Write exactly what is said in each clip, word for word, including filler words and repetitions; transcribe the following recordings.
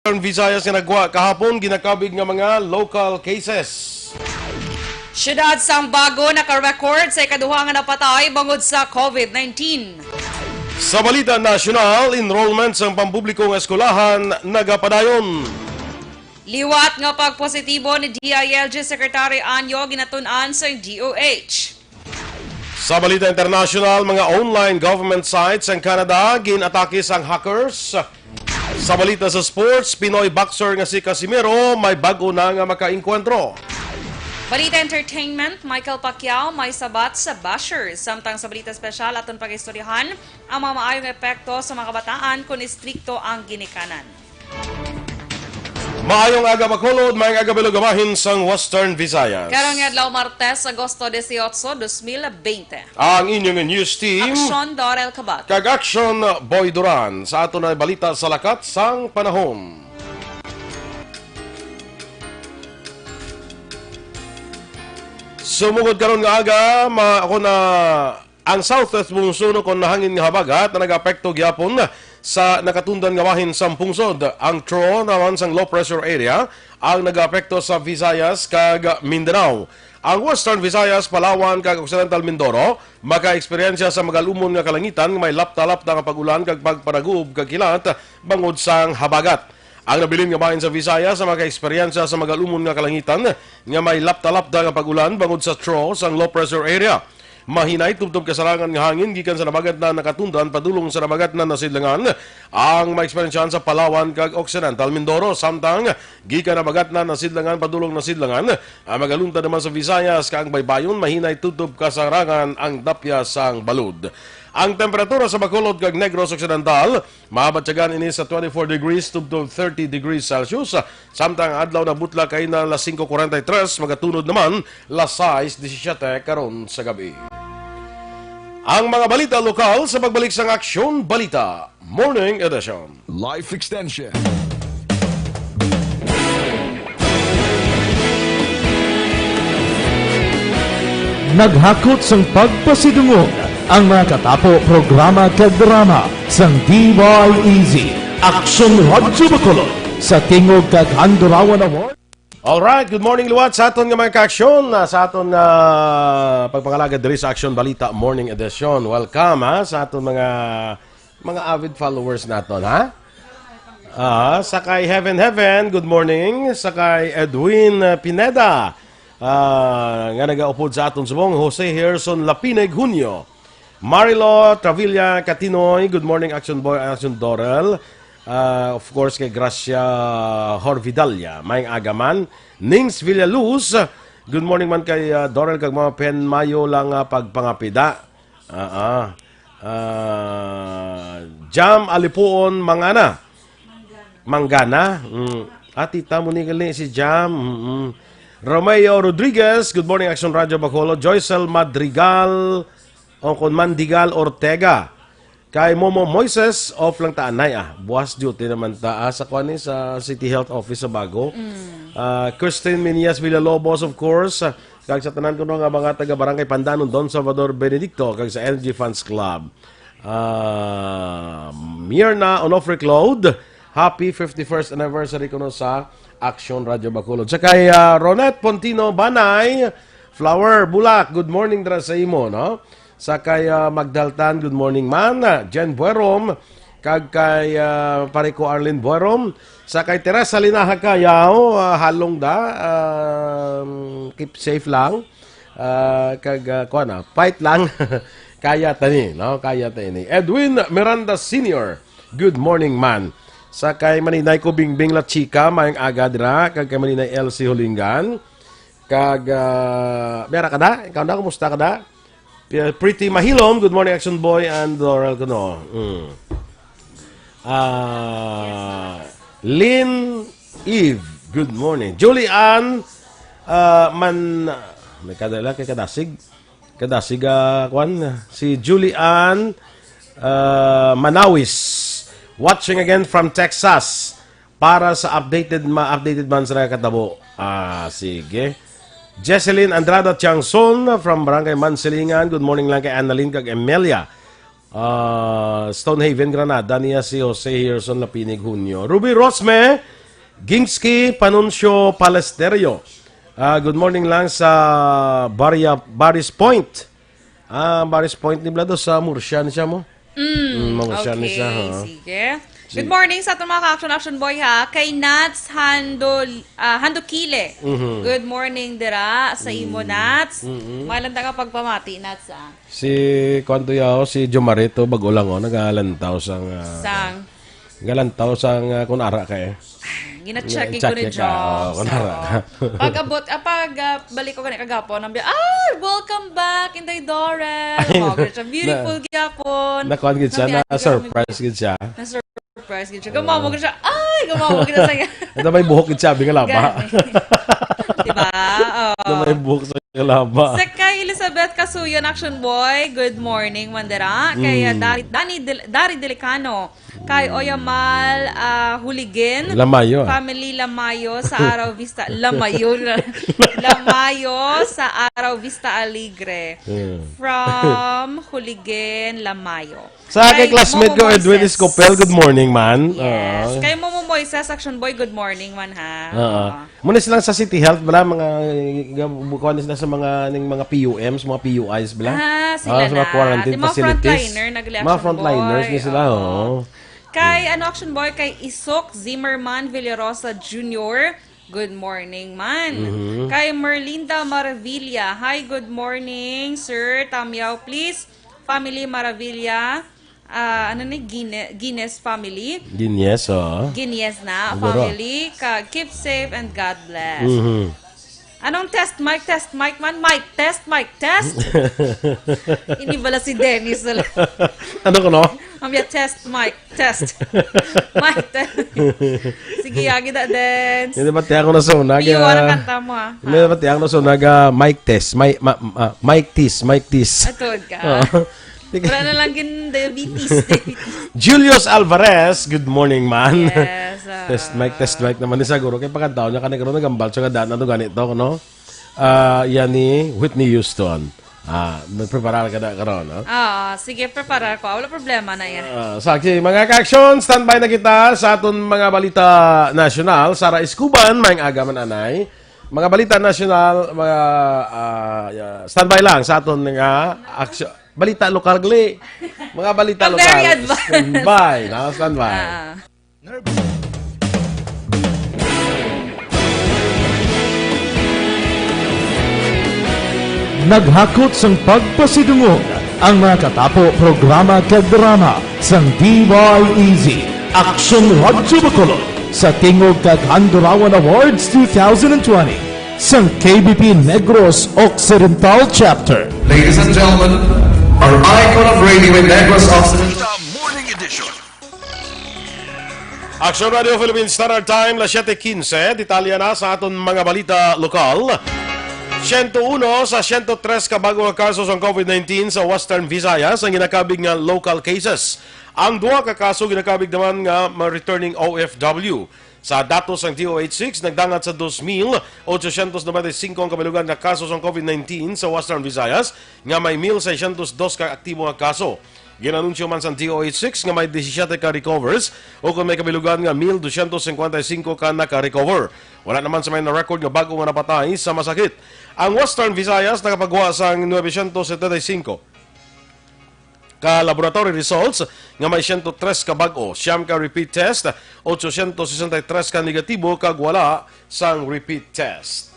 Western Visayas nga nagwa kahapon ginakabig nga mga local cases. Siyudad sang Bago naka-record sa ikaduha nga napatay bangod sa COVID nineteen. Sa balita nasyonal, enrollment sang pampubliko nga eskwelahan nagapadayon. Liwat nga pagpositibo ni D I L G Secretary Anyo ginatun-an sang D O H. Sa balita international, mga online government sites sa Canada gin-atake sang hackers. Sa balita sa sports, Pinoy boxer nga si Casimero may bag-o na nga makaengkwentro. Balita entertainment, Michael Pacquiao may sabat sa bashers. Samtang sa balita espesyal, aton pag-istoryahan ang mga maayong epekto sa mga kabataan kon istrikto ang ginikanan. Maayong aga, Bacolod. Maayong aga, Bilog, bahin sang Western Visayas. Karon nga adlaw, Martes, Agosto dieciocho, dos mil veinte. Ang inyong news team, Aksyon Dorel Kabat kag Aksyon Boy Duran. Sa aton na balita sa lakat sang panahon. Sumugod karon nga aga, ma ako na ang southwest monsoon o kon hangin nga habagat na nagaapekto gyapon sa nakatundan nga bahin sang pungsod. Ang tro naman sang low pressure area ang nagaapekto sa Visayas kag Mindanao. Ang Western Visayas, Palawan, kag Occidental Mindoro makaeksperyensya sa magalumon nga kalangitan nga may lapta-lapta nga pag-ulan kag pagpanaguob kag kilat bangod sang habagat. Ang nabilin nga bahin sa Visayas ang makaeksperyensya sa magalumon nga kalangitan nga may lapta-lapta nga pag-ulan bangod sa tro sang low pressure area. Mahinay tubtob kasarangan nga hangin gikan sa nabagatnan nga katundan padulong sa nabagatnan nga sidlangan ang maeksperyensyahan sa Palawan kag Occidental Mindoro, samtang gikan nabagatnan nga sidlangan padulong nga sidlangan ang magalunta naman sa Visayas kag ang baybayon. Mahinay tubtob kasarangan ang dapya sang balod. Ang temperatura sa Bacolod kag Negros Occidental, mabatyagan ini sa twenty-four degrees tubtob thirty degrees Celsius, samtang ang adlaw nabutla kay na las singko kuwarenta y tres, magatunod naman las sais disisiete karon sa gabi. Ang mga balita lokal sa pagbalik sang Aksyon Balita Morning Edition. Life Extension. Naghakot sang pagpasidungog ang mga katapo programa kag drama sang D Y E Z, Aksyon Radyo Bacolod, sa Tingog kag Handurawan Award. Alright, good morning liwat sa aton nga mga kaaksyon, ah, sa aton nga pagpangalagad diri sa Aksyon Balita Morning Edition. Welcome, ha, sa aton mga mga avid followers naton, ha? Ah, sa kay Heaven Heaven, good morning. Sa kay Edwin, ah, Pineda, ah, nga nagaupod sa aton subong, Jose Herson Lapineg Junio, Marilo Travilla Catinoy, good morning, Action Boy, Action Dorel. Ah, of course, kay Gracia Horvidalia, maayong aga man. Nings Villaluz, good morning man kay, ah, Dorel kag mga pen, mayo lang nga pagpangapida. Ah, ah. Ah, Jam Alipuon, mangana. Manggana. Mm. Ati ta mo ni gali si Jam. Mm-mm. Romeo Rodriguez, good morning, Action Radio Bacolod. Joycel Madrigal, o kon Mandigal Ortega. Kay Momo Moises, off lang ta anay, ah. Buwas duty naman ta, ah, sa kuan ni, sa City Health Office sa Bago. Mm. Ah, Christine Minias Villalobos, of course. Ah, kag sa tanan kuno nga mga taga Barangay Pandanon, Don Salvador Benedicto, kag sa Energy Fans Club. Ah, Mirna Onofre Claude, happy fifty-first anniversary kuno sa Action Radio Bacolod. Sa kay, ah, Ronette Pontino Banay, Flower Bulak, good morning dira sa imo, no? Sa kay, ah, Magdaltan, good morning man. Ah, Jen Buerom, kag kay, ah, pare ko Arlene Buerom. Sa kay Teresa Linaha Kayaw, ah, halong da, ah, keep safe lang. Ah, kag, ah, kuwan na, fight lang. Kaya ta ni, no? Kaya ta ini. Edwin Miranda Senior, good morning man. Sa kay Maninay ko Bingbing La Chica, maayong aga dira. Kag kay Maninay Elsie Hulingan. Kag, ah, Bera ka da? Ikaw na, kumusta ka da? Pi-, Pretty Mahilom, good morning, Action Boy and Doral Kuno. Mm. Ah, Lynn Eve, good morning. Julie Ann, ah, man, may kadala kay Kadasig. Kadasig, ah, kwan, si Julie Ann, ah, Manawis, watching again from Texas. Para sa updated, ma-updated man sa nakakatabo. Ah, sige. Jesselyn Andrada Tiangson from Barangay Mansilingan. Good morning lang kay Annalyn kag Emelia. Ah, Stonehaven, Granada, niya si Jose Herson Lapinig Hunyo. Ruby Rosme, Gingski Panuncio Palesterio. Ah, good morning lang sa Baria, Barry's Point. Ah, Barry's Point ni Blado sa Murcia ni siya mo. Mm, Mm, Murcia ni okay, siya, ha? Sige. Sige. Good morning sa aton mga ka-action, action boy, ha. Kay Nats Hando, ah, Handokile. Mhm. Good morning dira sa imo, Mm. Nats. Mm-mm. Malang ta nga pagpamati, Nats, ah. Si, kuwan to yaw, si Jomarito, bago lang, oh, nagalantaw sang, ah, Sang? galantaw sang, ah, kung ara ka, eh. Gina-check Gina-check ko ni ka, Joms. Oh, kung ara ka. Oo. Pag-abot, ah, pag, ah, balik ko gani kagapon, ang bi-, "Ah, welcome back, Inday Doren." Ay, Mao gid siya, na-, beautiful gyapon. nakuan gid siya, Nami-, na-surprise gid siya. Na-surprise gid siya. Gamawa gid siya. Ay, gamawa gid siya. Ito may buhok gid siya, abi nga laba. Gani. Diba? Oo. Ito may buhok sa laba. Sa kay Elizabeth Kasuyon, Action Boy, good morning, Mandera. Kay, ah, Mm. Dari, Dani Del-, Dari Delicano. Kay Oyamal, ah, Huligin. Lamayo, ah. Family Lamayo sa Araw Vista. Lamayo. Lamayo sa Araw Vista Alegre. Yeah. From Huligin, Lamayo. Sa aking Kay classmate Momo ko, Edwin Moises. Escopel, good morning, man. Yes. Ah. Kay Momo Moises, Action Boy, good morning, man, ha? Oo. Oo. Muna silang sa City Health, bala, mga, ga-, bukuan sila sa mga, ning mga P U Ms, mga P U Is, bala. Ah, sila Ah, sa mga na. quarantine Di mga facilities. frontliner, nagli Mga action frontliners boy. ni sila, Oo. oh. Kay, ano, action boy, kay Isok Zimmerman Villarosa Junior, good morning, man. Mhm. Kay Merlinda Maravilla, hi, good morning, Sir Tamyaw, please. Family Maravilla, ah, ano ni, Gine-, Guinness family. Guinness, oo. Guinness na, Siguro. family. Ka, keep safe and God bless. Mhm. Anong test, mic test, mic man? Mic test, mic test. Ini bala si Dennis na lang. Ano ko, no? Ang biya, test, mic test. Mic test. Sige, agi da, Dens. Hindi ba tiyan ko na sa una, Piyo, ga-, ano kanta mo, ah? Hindi ba tiyan ko na sa una, ga, mic test, mic, ma-, ma-, mic test, mic test. Atod ka. Oo. Wala na lang gin diabetes, diabetes. Julius Alvarez, good morning, man. Yes, ah. Test mic, test mic naman ni siguro. Kay pagkataon niya, kani karon nagambal siya nga daan na to ganito, no? Ah, yan ni Whitney Houston. Ah, magpreparar ka na karon, no? Ah, sige, preparar ko. Wala problema na yan. Ah, sa akin, mga ka-action, standby na kita sa aton mga balita nasyonal. Sara Escuban, maayong aga man, anay. Mga balita nasyonal, mga, ah, yeah, standby lang sa aton nga action. Balita lokal, gali. Mga balita Ang lokal. very advanced. Standby, no? Standby. Ah. Naghakot sang pagpasidungog ang mga katapo programa kag drama sang D Y E Z, Action Radyo Bacolod, sa tingog kag Handurawan Awards two thousand twenty sang K B P Negros Occidental Chapter. Ladies and gentlemen, our icon of radio in Negros Occidental. Morning Edition. Action Radio Philippines Standard Time, las siete quince. Detalye na sa aton mga balita lokal. Siyento uno sa siyento tres ka bago nga kaso sang COVID nineteen sa Western Visayas ang ginakabig nga local cases. Ang duha ka kaso ginakabig naman nga mga returning O F W. Sa datos sang D O H six, nagdangat sa dos mil otsosyentos nobenta y singko ang kabilugan nga kaso sang COVID nineteen sa Western Visayas, nga may mil seiscientos dos ka aktibo nga kaso. Ginanunsyo man sang D O H six nga may disisiete ka recovers, ukon may kabilugan nga mil dosyentos singkwenta y singko ka naka-recover. Wala naman sa may na-record nga bag-o nga napatay sa masakit. Ang Western Visayas nakapagwa sang nuwebesyentos setenta y singko ka laboratory results nga may siyento tres ka bag-o, siyam ka repeat test, otsosyentos sesenta y tres ka negatibo, kag wala sang repeat test.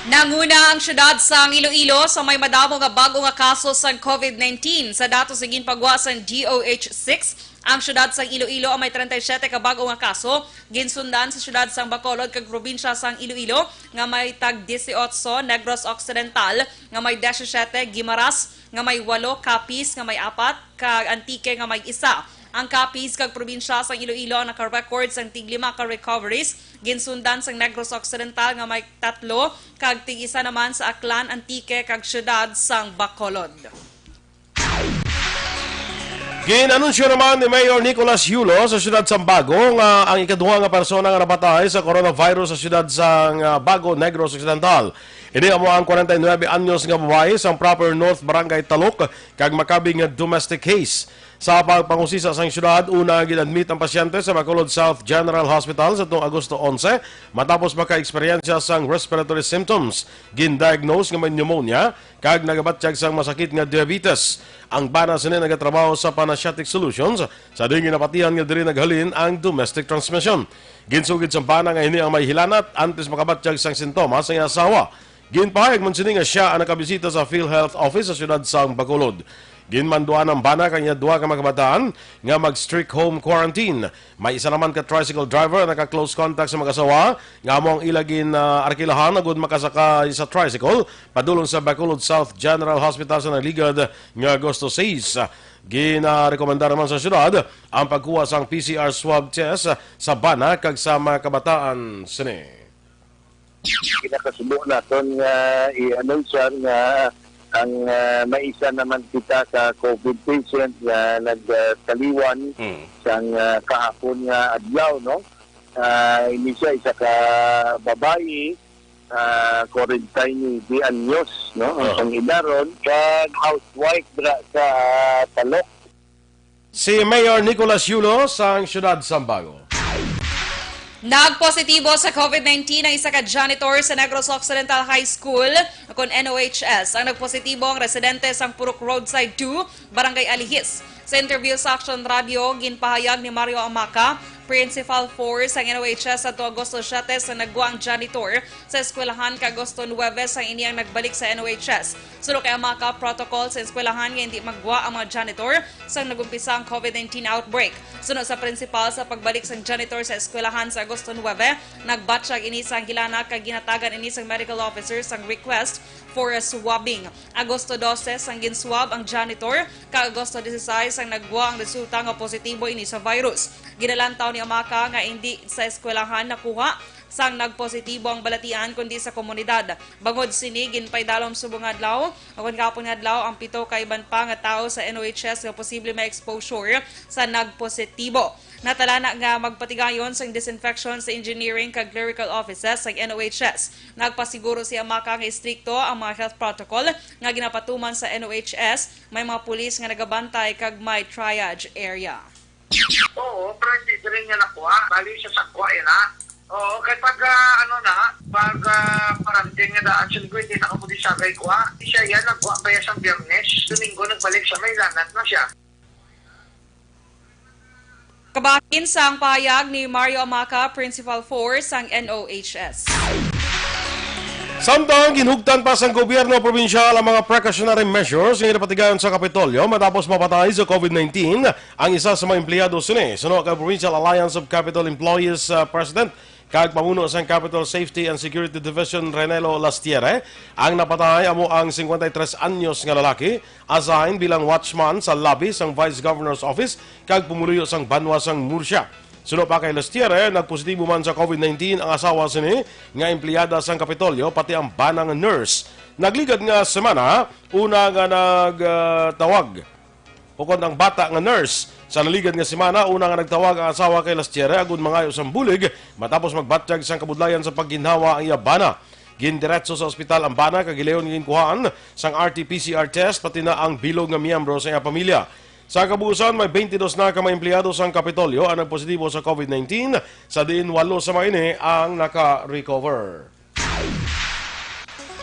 Nanguna ang siyudad sang Iloilo sa may madamo nga bag-o nga kaso sang COVID nineteen. Sa datos nga ginpagwa sang D O H six, ang siyudad sang Iloilo ang may treinta y siete ka bag-o nga kaso, ginsundan sa siyudad sang Bacolod kag probinsya sang Iloilo nga may tag dieciocho, Negros Occidental nga may disisiete, Guimaras nga may walo, Capiz nga may apat, kag Antique nga may isa. Ang Capiz kag probinsya sang Iloilo ang naka-record sang tig-lima ka recoveries, ginsundan sang Negros Occidental nga may tatlo, kag tig-isa naman sa Aklan, Antique, kag siyudad sang Bacolod. Inanunsyo naman ni Mayor Nicolas Yulo sa siyudad sang Bago nga ang ikaduha nga persona nga napatay sa coronavirus sa siyudad sang, ah, Bago, Negros Occidental. Ini amo ang kwarenta y nuebe anyos nga babayi sang Proper North Barangay Talok kag makabi nga domestic case. Sa pagpangusisa sang siyudad, una gin-admit ang pasyente sa Bacolod South General Hospital sa tuong Agosto onse matapos maka-eksperyensya sang respiratory symptoms. Gin-diagnose nga may pneumonia kag nagabatyag sang masakit nga diabetes. Ang bana sini nagatrabaho sa Panasiatic Solutions, sa diin ginapatihan nga diri naghalin ang domestic transmission. Ginsugid sang bana nga ini ang may hilanat antes makabatyag sang sintomas ang iya asawa. Ginpahayag man sini nga sia ang nakabisita sa PhilHealth Office sa siyudad sang Bacolod. Ginmanduan ang bana kag iya duha ka mga kabataan nga mag-strict home quarantine. May isa naman ka tricycle driver ang naka-close contact sa mag-asawa nga amo ang ila gin, ah, arkilahan agud makasakay sa tricycle padulong sa Bacolod South General Hospital sa nagligad nga Agosto sais. Ginarekomendar man sa siyudad ang pagkuha sang P C R swab test sa bana kag sa mga kabataan sini. Ginakasubo naton nga i-anunsar nga ang, ah, may isa naman kita ka COVID patient nga nagtaliwan Mm. sang, ah, kahapon nga adlaw, no? Ah, ini siya, isa ka babayi, ah, kwarenta y nuebe anyos, no? Ang Oo. Sang idaron, kag housewife dira sa, ah, Talok. Si Mayor Nicolas Yulo sang siyudad sang Bago. Nagpositibo sa COVID nineteen ang isa ka janitor sa Negros Occidental High School, kon N O H S. Ang nagpositibo ang residente sang Purok Roadside two, Barangay Alihis. Sa interview sa Action Radio, ginpahayag ni Mario Amaca, Principal four sang N O H S, sa Agosto siete sa naggwa ang janitor sa eskwelahan kag Agosto nuebe sang ini ang nagbalik sa N O H S. Suno kay Amaca, protocol sa eskwelahan nga hindi maggwa ang mga janitor sang nag-umpisa ang COVID nineteen outbreak. Suno sa principal, sa pagbalik sang janitor sa eskwelahan sa Agosto nuebe, nagbatyag ini sang hilanat kag ginhatagan ini sang medical officer sang request for a swabbing. Agosto dose sang gin-swab ang janitor, kag Agosto disisais sang naggwa ang resulta nga positibo ini sa virus. Ginalantaw ni Amaca nga indi sa eskwelahan nakuha sang nagpositibo ang balatian, kundi sa komunidad. Bangod sini, ginpaidalom subong nga adlaw, o kon gahapon nga adlaw, ang pito ka iban pa nga tawo sa N O H S nga posible may exposure sa nagpositibo. Natalana nga magpatigayon sang disinfection sa engineering kag clerical offices sang N O H S. Nagpasiguro si Amaca nga istrikto ang mga health protocol nga ginapatuman sa N O H S. May mga pulis nga nagabantay kag may triage area. Oo, pero hindi diri niya nakuha. Bali siya sa kuha, yun, ha? Oo, kay pag, ah, ano na, pag, ah, quarantine nga daan, siyempre, hindi na kamo di sagay kuha. Siya yan, nagkuha pa yan sa Biyernes. Domingo, nagbalik siya, may lanat na siya. Kabahin sang pahayag ni Mario Amaca, Principal four sang N O H S. Samtang ginhugtan pa sang gobyerno probinsyal ang mga precautionary measures nga ginapatigayon sa Kapitolyo matapos mapatay sa COVID nineteen ang isa sa mga empleyado sini. Suno kay Provincial Alliance of Capitol Employees, uh, President kag pamuno sang Capitol Safety and Security Division, Renelo Lastiere, ang napatay amo ang singkwenta y tres anyos nga lalaki, assigned bilang watchman sa lobby sang Vice Governor's Office kag pumuluyo sang banwa sang Murcia. Suno pa kay Lastiere, nagpositibo man sa COVID nineteen ang asawa sini nga empleyada sang Kapitolyo, pati ang bana nga nurse. Nagligad nga semana, una nga nagtawag, ukon ang bata nga nurse. Sa naligad nga semana, una nga nagtawag ang asawa kay Lastiere agud mangayo sang bulig matapos magbatyag sang kabudlayan sa pagginhawa ang iya bana. Gindiretso sa ospital ang bana kag gilayon nga ginkuhaan sang R T P C R test, pati na ang bilog nga miyembro sa iya pamilya. Sa kabuusan, may twenty-dos na ka mga empleyado sang Kapitolyo ang nagpositibo sa COVID nineteen, sa diin walo sa mga ini ang naka-recover.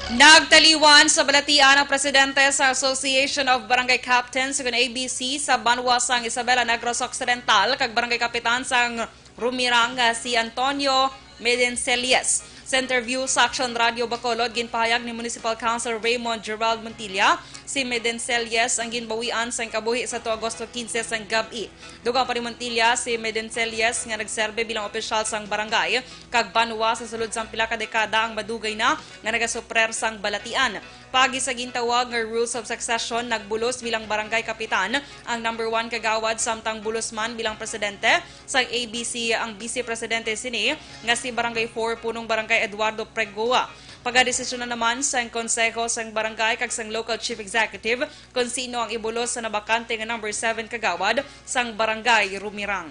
Nagtaliwan sa balatian ang presidente sa Association of Barangay Captains, kon A B C, sa banwa sang Isabela, Negros Occidental, kag barangay kapitan sang Rumirang, ah, si Antonio Medencelles. Sa interview sa Action Radio Bacolod, ginpahayag ni Municipal Council Raymond Gerald Montilla, si Medencelles ang ginbawian sang kabuhi sa tuo Agosto kinse sang gab-i. Dugang pa ni Montilla, si Medencelles nga nagserbe bilang opisyal sang barangay kag banwa sa sulod sang pila ka dekada ang madugay na nga nagasuprer sang balatian. Paagi sa gintawag nga Rules of Succession, nagbulos bilang barangay kapitan ang number one kagawad, samtang bulos man bilang presidente sang A B C ang vice presidente sini nga si Barangay four Punong Barangay Eduardo Pregoa. Pagadesisyonan naman sang Konseho sang Barangay kag sang Local Chief Executive kon sino ang ibulos sa nabakante nga number seven kagawad sang Barangay Rumirang.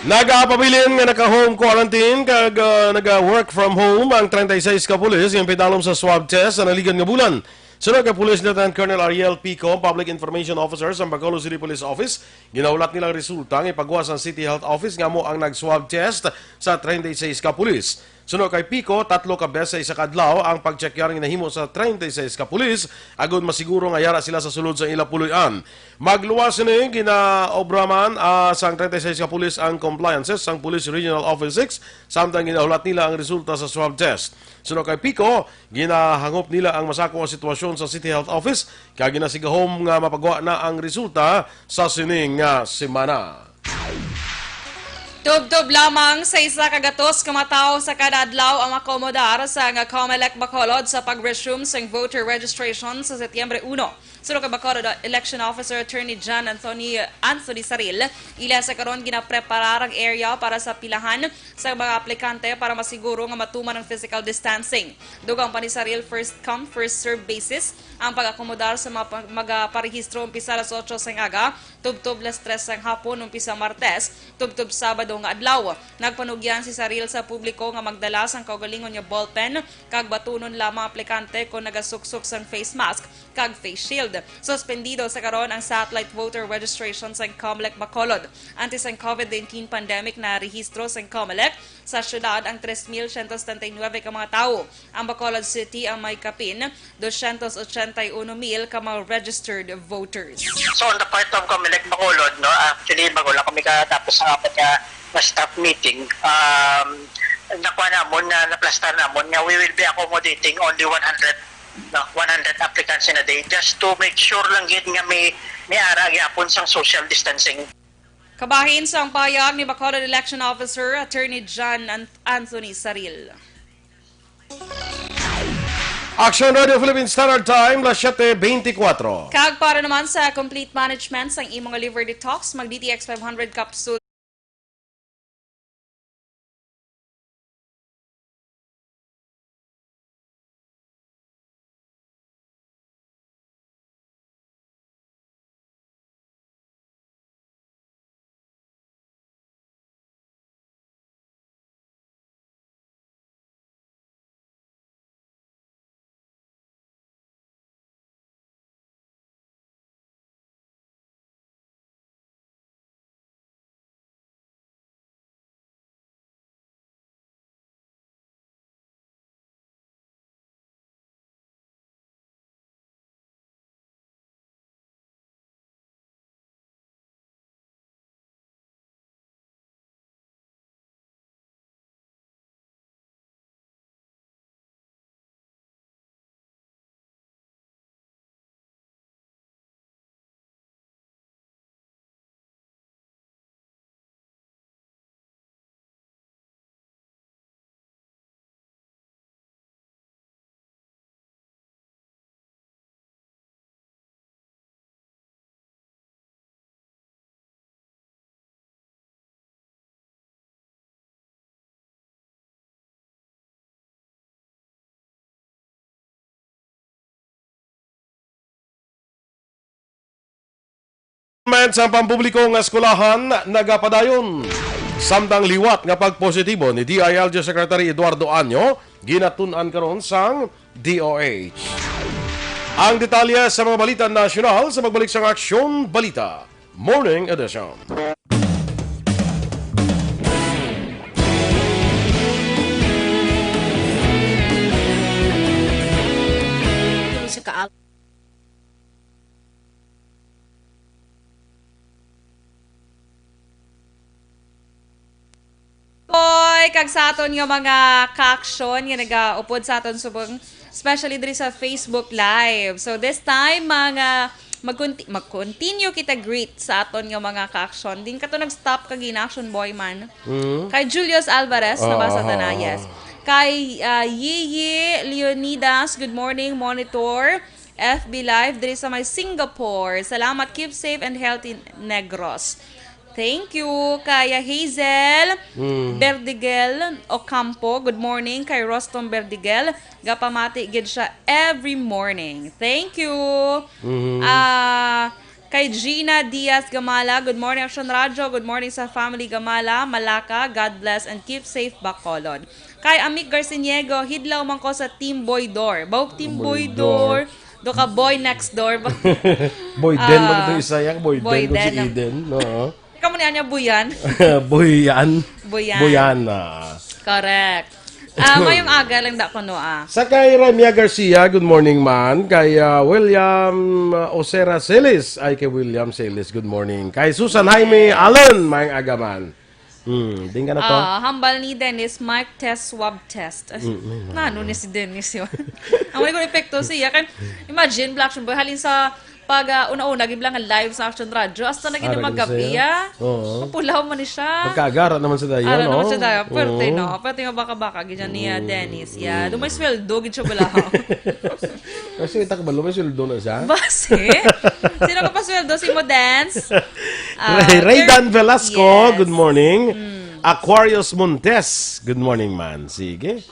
Nagapabilin nga naka-home quarantine kag, ah, naga-work from home ang treinta y seis ka pulis nga pinalom sa swab test sa naligan nga bulan. Suno kay Police Lieutenant Colonel Ariel Pico, Public Information Officer sa Bacolod City Police Office, ginahulat nila ang resulta nga ipagawas sa City Health Office nga amo ang nag-swab test sa treinta y seis ka pulis. Suno kay Pico, tatlo ka beses sa isa ka adlaw ang pag-check-yan nga nahimo sa treinta y seis ka pulis, agod masiguro nga yara sila sa sulod sa ila puloy-an. Magluwas sini, ginaobra man, ah, sang treinta y seis ka pulis ang compliances sang Police Regional Office six, samtang ginahulat nila ang resulta sa swab test. Suno kay Pico, ginahangop nila ang masako nga sitwasyon sa City Health Office, kag ginasigahom nga mapagwa na ang resulta sa sini nga semana. Tubtob lamang sa isa ka gatos ka matawo sa kada adlaw ang akomodar sa nga Comelec Bacolod sa pag-resume sang voter registration sa Setyembre uno. Suno kay Bacolod Election Officer Attorney John Anthony, Anthony Saril, ila sa karon ginapreparar ang area para sa pilahan sa mga aplikante para masiguro nga matuman ang physical distancing. Dugang pa ni Saril, first come, first serve basis ang pag-akomodar sa mga pa-, magaparehistro umpisa alas otso sang aga, tubtob alas tres sang hapon, umpisa Martes, tubtob Sabado nga adlaw. Nagpanugyan si Saril sa publiko nga magdala sang kaugalingon nga ballpen kag batunon lamang aplikante kon nagasuksok sang face mask kag face shield. Suspendido sa karon ang satellite voter registration sang Comelec Bacolod. Antes ang covid nineteen pandemic, narehistro sang Comelec sa syudad ang tres mil siyento setenta y nuebe ka mga tawo. Ang Bacolod City ang may kapin dosyentos ochenta y uno mil ka mga registered voters. So, on the part of Comelec Bacolod, no, actually, bago lang kami katapos ng apat nga, nga staff meeting, um, nakuha namon, na naplastar namon nga we will be accommodating only one hundred, no, one hundred applicants in a day, just to make sure lang gid nga may, may ara gyapon sang social distancing. Kabahin sang pahayag ni Bacolod Election Officer Attorney John An-, Anthony Saril. Action Radio Philippine Standard Time, las siete veinticuatro. Kag para naman sa complete management sang imong liver detox, mag D T X five hundred capsule. Sa pampubliko nga eskwelahan nagapadayon. Samtang liwat nga pagpositibo ni D I L G Secretary Eduardo Año, ginatun-an karon sang D O H. Ang detalye sa mga balita nasyonal sa pagbalik sang Aksyon Balita Morning Edition. Sa kaal- Boy, kag sa aton nga mga kaaksyon nga nagaupod sa aton subong, especially diri sa Facebook Live. So this time, mga magconti-, mag-continue kita greet sa aton nga mga kaaksyon. Din kato nag-stop kag in-action, boy man. Mm. Kay Julius Alvarez, nabasa ta na, yes. Kay, ah, Yiyi Leonidas, good morning, monitor. F B Live diri sa may Singapore. Salamat, keep safe and healthy, Negros. Thank you. Kaya Hazel Mm. Berdigel Ocampo, good morning. Kay Rostom Berdigel, gapamati gid siya every morning. Thank you. Mhm. Ah, kay Gina Diaz Gamala, good morning, Action Radio. Good morning sa family Gamala, Malaka. God bless and keep safe, Bacolod. Kay Amik Garciniego, hidlaw man ko sa Team Boy Dor. Bawag Team Boy Boy Dor. Dor. Do ka boy next door. Boy Den, Ah, maganda isa yang Boy Boy Den, kung si Den. Eden. Oo. Ikaw mo niya niya, Buyan? Buyan. Buyan. Buyan, ah. Correct. Ah, mayong aga lang da ko, no, ah. Sa kay Ramya Garcia, good morning, man. Kay, ah, William, ah, Osera Celis. Ay, kay William Celis, good morning. Kay Susan Jaime Allen, mayong aga, man. Hmm, din ka na to? Ah, hambal ni Dennis, mic test, swab test. As, Mm, mm, nano mm. ni si Dennis yun? Ang wala ko epekto siya. Kan, imagine, Black Action Boy, halin sa pag, ah, una-una, gibla nga live sa Action Radio. Hasta na gid Ah, naging magabi, siya? Ah. Oo. Mapulaw man ni siya. Pagkaagara naman sa dayon, Ara naman no? sa dayon. Pwerte, Oo. no? Pwerte nga baka-baka, gid niya, Mm, Dennis. Yeah. mm. Doon may sweldo, gid siya bala. Kasi itak ba, may sweldo na siya? Base? Sino ka pa sweldo? Si Modens? Ah, Ray, Ray Ker- Dan Velasco, Yes. good morning. Mm. Aquarius Montes, good morning, man. Sige.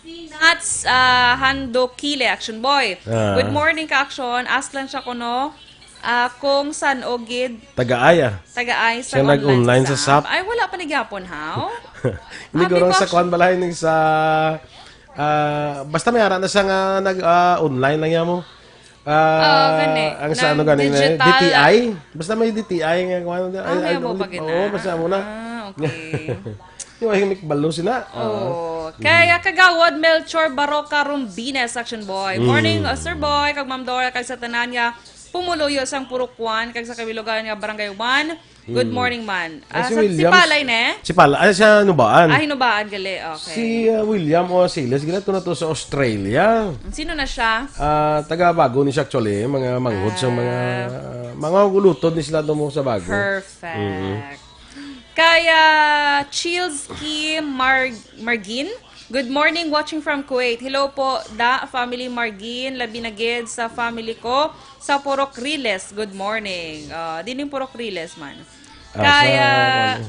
Si Nats, ah, Hando Kile, Action Boy. Ah. Good morning, ka-action. Ask lang siya kuno, ah, kung san-o gid Taga-aya. taga-ay sa Siya online nag-online sa exam. sap. Ay, wala pa nagyapon, how? Hindi Abi ko lang ko, sa action. kuwan balahin sa, ah, basta may ara na siya nga nag, ah, online lang yan mo. Ah, Oo, gani. ang sa Nang ano gani na, digital. D T I? Basta may D T I nga kuwan. Ah, Ay, may ay, amo pa gid oo, na. basta amo na. Ah, okay. Yung ay mikbalo sina. Ah. Oh, kaya Kagawad Melchor Baroca Rumbines, Action Boy. Mm. Morning, uh, Sir Boy, kag Ma'am Dora, kag sa tanan nga pumuluyo sang Purok One, kag sa kabilugan nga Barangay One. Good Mm. morning, man. Ay, Ah, si sa, si Williams. Palay, ne? Si Palay, ay, siya Nubaan. Ah, Hinubaan, gali. Okay. Si, uh, William o Silas, gila to na to sa Australia. Sino na siya? Ah, taga Bago ni siya actually, mga manghod sa mga, Ah. uh, mga ulutod ni sila to mo sa Bago. Perfect. Mm-hmm. Kaya Chilski Mar-, Margin, good morning, watching from Kuwait. Hello po, da family Margin, labi na gid sa family ko sa Purok Riles. Good morning. Ah, dining Purok Riles man. Ah, sa, Kaya, ano?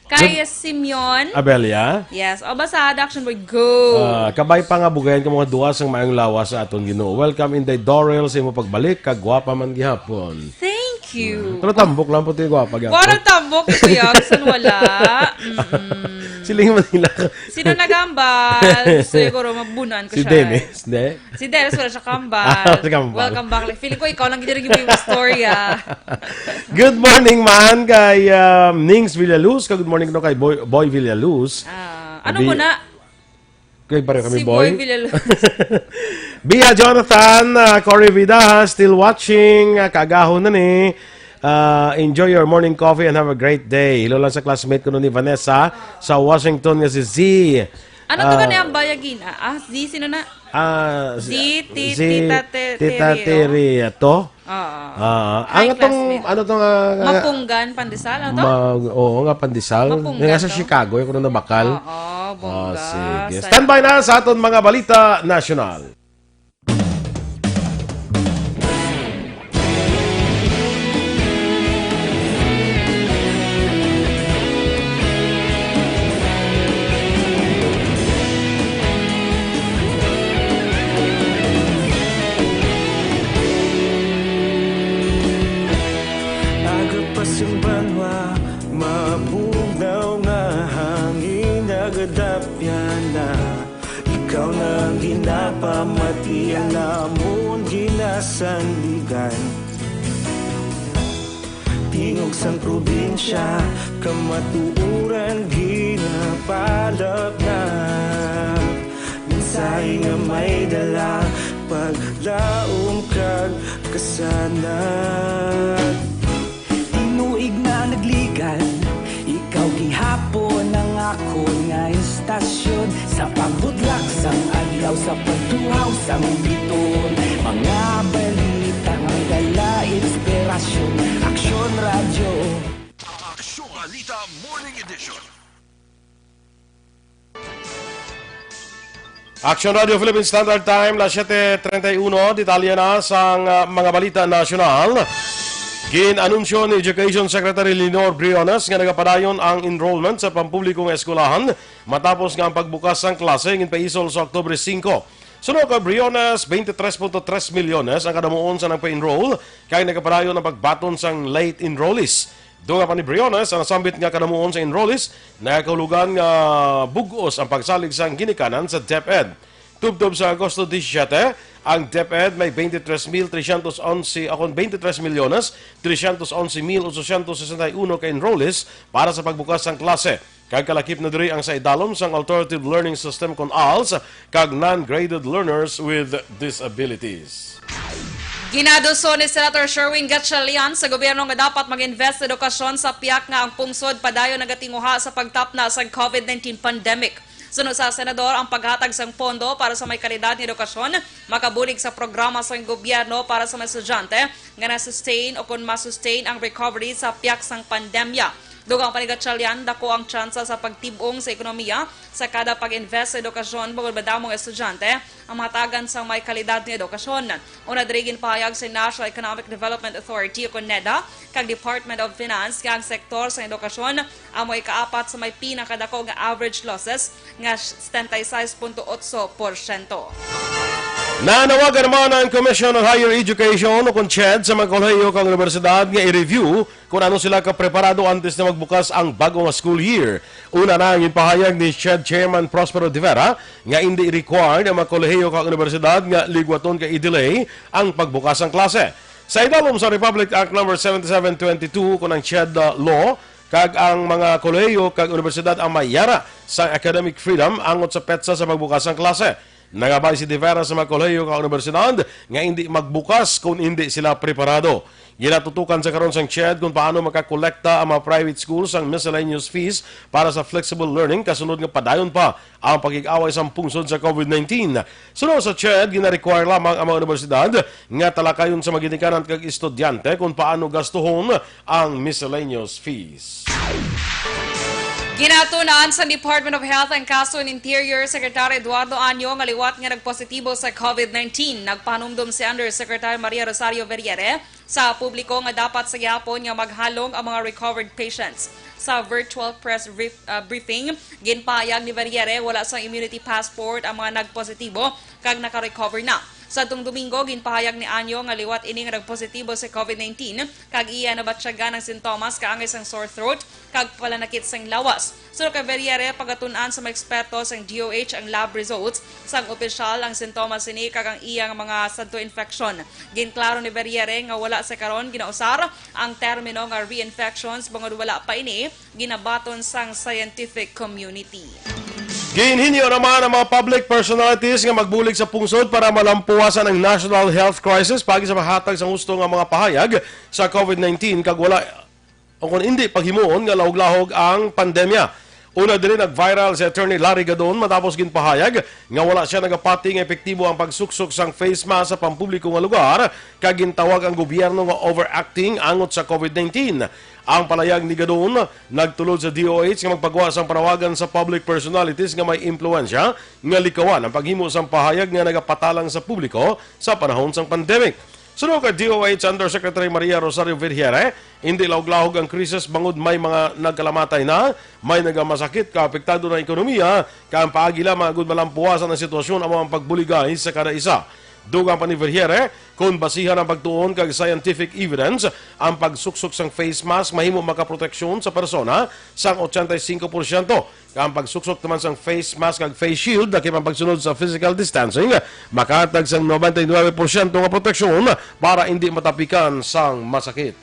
Kaya Simeon. Abelia? Yes. O, basa, Action Boy, go. Ah, kabay pa nga bugayan ka mga duwa sang maayong lawas sa aton Ginoo. Welcome, Inday Dorel, sa imo pagbalik. Kagwapa man gihapon. Thank you. Mm. Pero tambok lang po, ti, gwapa gyapon. Wala tambok, Kuya. Gusto wala. Mm-mm. Siling Manila. Sino nagambal? Siguro mabunan ko Si siya. Dennis, ne? Si Dennis, wala siya kambal. Ah, wala kambal. Welcome back. Feeling ko ikaw lang gid yung istorya. Good morning, man, kay, um, Nings Villaluz. Kag good morning, no, kay Boy, Boy Villaluz. Ah, ano Abi-, mo na? Kay pareho kami, Si Boy. Boy Villaluz. Bia Jonathan, ah, Cory Vida, still watching. Ah, kaagahon na ni. Ah, enjoy your morning coffee and have a great day. Hello lang sa classmate ko nun ni Vanessa sa Washington nga si Z. Ano to Ah, ka na ang bayagin? Ah, ah, Z, sino na? Ah, Z, si Ti-, si Tita Te-, Tita Terry, oh. Terry, to? Oo. Ah, Hi, ang atong, classmate. ano to nga, nga, Mapunggan, Pandesal, ano to? Ma-, oo nga, Pandesal. Mapunggan Nga sa to. Chicago, yung kuno nabakal. Oo, Ah, bongga. sige. Sa Standby na sa aton mga balita nasyonal. Aga pa sing banwa, mabugnaw nga hangin, nagadapyan na. Ikaw na ang ginapamati, ang amon ginasandigan. Tingog sang probinsya, kamatuoran ginapalapnap. Mensahe nga may dala, paglaom kag kasanag. Tinuig na nagligad, ikaw gihapon ang akon nga istasyon. Sa pagbudlak sang adlaw, sa pagtuhaw sang biton, mga balita nga dala inspirasyon. Aksyon Radyo. Aksyon Balita Morning Edition. Action Radio Philippine Standard Time, las siete treinta y uno. Detalye na sang, ah, mga balita nasyonal. Gin-anunsyo ni Education Secretary Lenore Briones nga nagapadayon ang enrollment sa pampubliko nga eskwelahan matapos nga ang pagbukas sang klase ginpaisol sa Oktubre singko. Suno kay Briones, twenty-three point three milyones ang kadamuon sa nagpa-enroll, kag nagapadayon ang pagbaton sang late enrollees. Dugang pa ni Briones, ang nasambit nga kadamuon sa enrollees nagakahulugan nga bug-os ang pagsalig sang ginikanan sa DepEd. Tubtob sa Agosto disisiete, ang DepEd may twenty-three mil trescientos onse, akon, twenty-three milyones trescientos onse mil ochocientos sesenta y uno ka enrollees para sa pagbukas sang klase, kag kalakip na diri ang sa idalom sang Alternative Learning System, kon als, kag non-graded learners with disabilities. Ginaduso ni Senator Sherwin Gatchalian sa gobyerno nga dapat mag-invest sa edukasyon sa piak nga ang pungsod padayon nagatinguha sa pagtapna sa COVID nineteen pandemic. Suno sa senador, ang paghatag sang pondo para sa may kalidad nga edukasyon makabulig sa programa sang gobyerno para sa mga estudyante nga na-sustain o kon ma-sustain ang recovery sa piak sang pandemya. Dugang pa ni Gatchalian, dako ang tsansa sa pagtib-ong sa ekonomiya sa kada pag-invest sa edukasyon bangod madamo nga estudyante ang mahatagan sang may kalidad nga edukasyon. Una diri, ginpahayag sa National Economic Development Authority o kon NEDA kag Department of Finance nga ang sektor sa edukasyon amo ikaapat sa may pinakadako nga average losses nga setenta y seis punto otso porsyento. Nanawagan naman ang Commission on Higher Education o kon CHED sa mga kolehiyo kag unibersidad nga i-review kung ano sila kapreparado antes na magbukas ang bago nga school year. Una na ang ginpahayag ni CHED Chairman Prospero de Vera nga indi required ang mga kolehiyo kag unibersidad nga ligwaton kag i-delay ang pagbukas sang klase. Sa idalom sa Republic Act Number seventy-seven twenty-two, kon ang CHED law, kag ang mga kolehiyo kag unibersidad ang may yara sa academic freedom angot sa petsa sa pagbukas sang klase. Nangabay si De Vera sa mga kolehiyo kag unibersidad nga indi magbukas kon indi sila preparado. Ginatutukan sa karon sang CHED kung paano makakolekta ang mga private schools sang miscellaneous fees para sa flexible learning kasunod nga padayon pa ang pakig-away sang pungsod sa COVID nineteen. Suno sa CHED, gina-require lamang ang mga unibersidad nga talakayon sa mga ginikanan kag estudyante kung paano gastuhon ang miscellaneous fees. Ginatun-an sa Department of Health ang kaso ni Interior Secretary Eduardo Año nga liwat nga nagpositibo sa COVID nineteen. Nagpahanumdom si Undersecretary Maria Rosario Verriere sa publiko nga dapat sa gihapon nga maghalong ang mga recovered patients. Sa virtual press brief-, ah, briefing, ginpahayag ni Verriere wala sang immunity passport ang mga nagpositibo kag naka-recover na. Sa tung Domingo, ginpahayag ni Año nga liwat ini nga nagpositibo sa COVID nineteen kag iya nabatyagan ang sintomas kaangay sang sore throat kag palanakit sang lawas. Suno kay Verriere, pagatun-an sa mga eksperto sang D O H ang lab results sang opisyal ang sintomas sini kag ang iyang mga sadto infection. Ginklaro ni Verriere nga wala sa karon ginausar ang termino nga reinfections bangod wala pa ini ginabaton sang scientific community. Ginhinyo naman ang mga public personalities nga magbulig sa pungsod para malampuwasan ang national health crisis paagi sa paghatag sang husto nga mga pahayag sa COVID nineteen kag wala o kon indi paghimuon nga lahog-lahog ang pandemya. Una diri, nag-viral si Attorney Larry Gadon matapos ginpahayag nga wala sia nagapati nga epektibo ang pagsuksok sang face mask sa pampubliko nga lugar kag gintawag ang gobyerno nga overacting angot sa COVID nineteen. Ang palayag ni Gadon nagtulod sa D O H nga magpagwa sang panawagan sa public personalities nga may impluwensya nga likawan ang paghimo sang pahayag nga nagapatalang sa publiko sa panahon sang pandemic. Suno kay D O H Undersecretary Maria Rosario Verhiere, hindi lahog-lahog ang krisis bangod may mga nagkalamatay na, may nagamasakit, kaapektado na ekonomiya, kag ang paagi lamang agud malampuwasan ang sitwasyon amo ang pagbuligay sa kada isa. Dugang pa ni Verhiere, kung basihan ang pagtuon kag scientific evidence, ang pagsuksok sang face mask mahimo makaproteksyon sa persona sang ochenta y cinco porsyento. Ang pagsuksok naman sang face mask kag face shield, lakip ang pagsunod sa physical distancing, makahatag sang noventa y nuebe porsyento nga proteksyon para hindi matapikan sang masakit.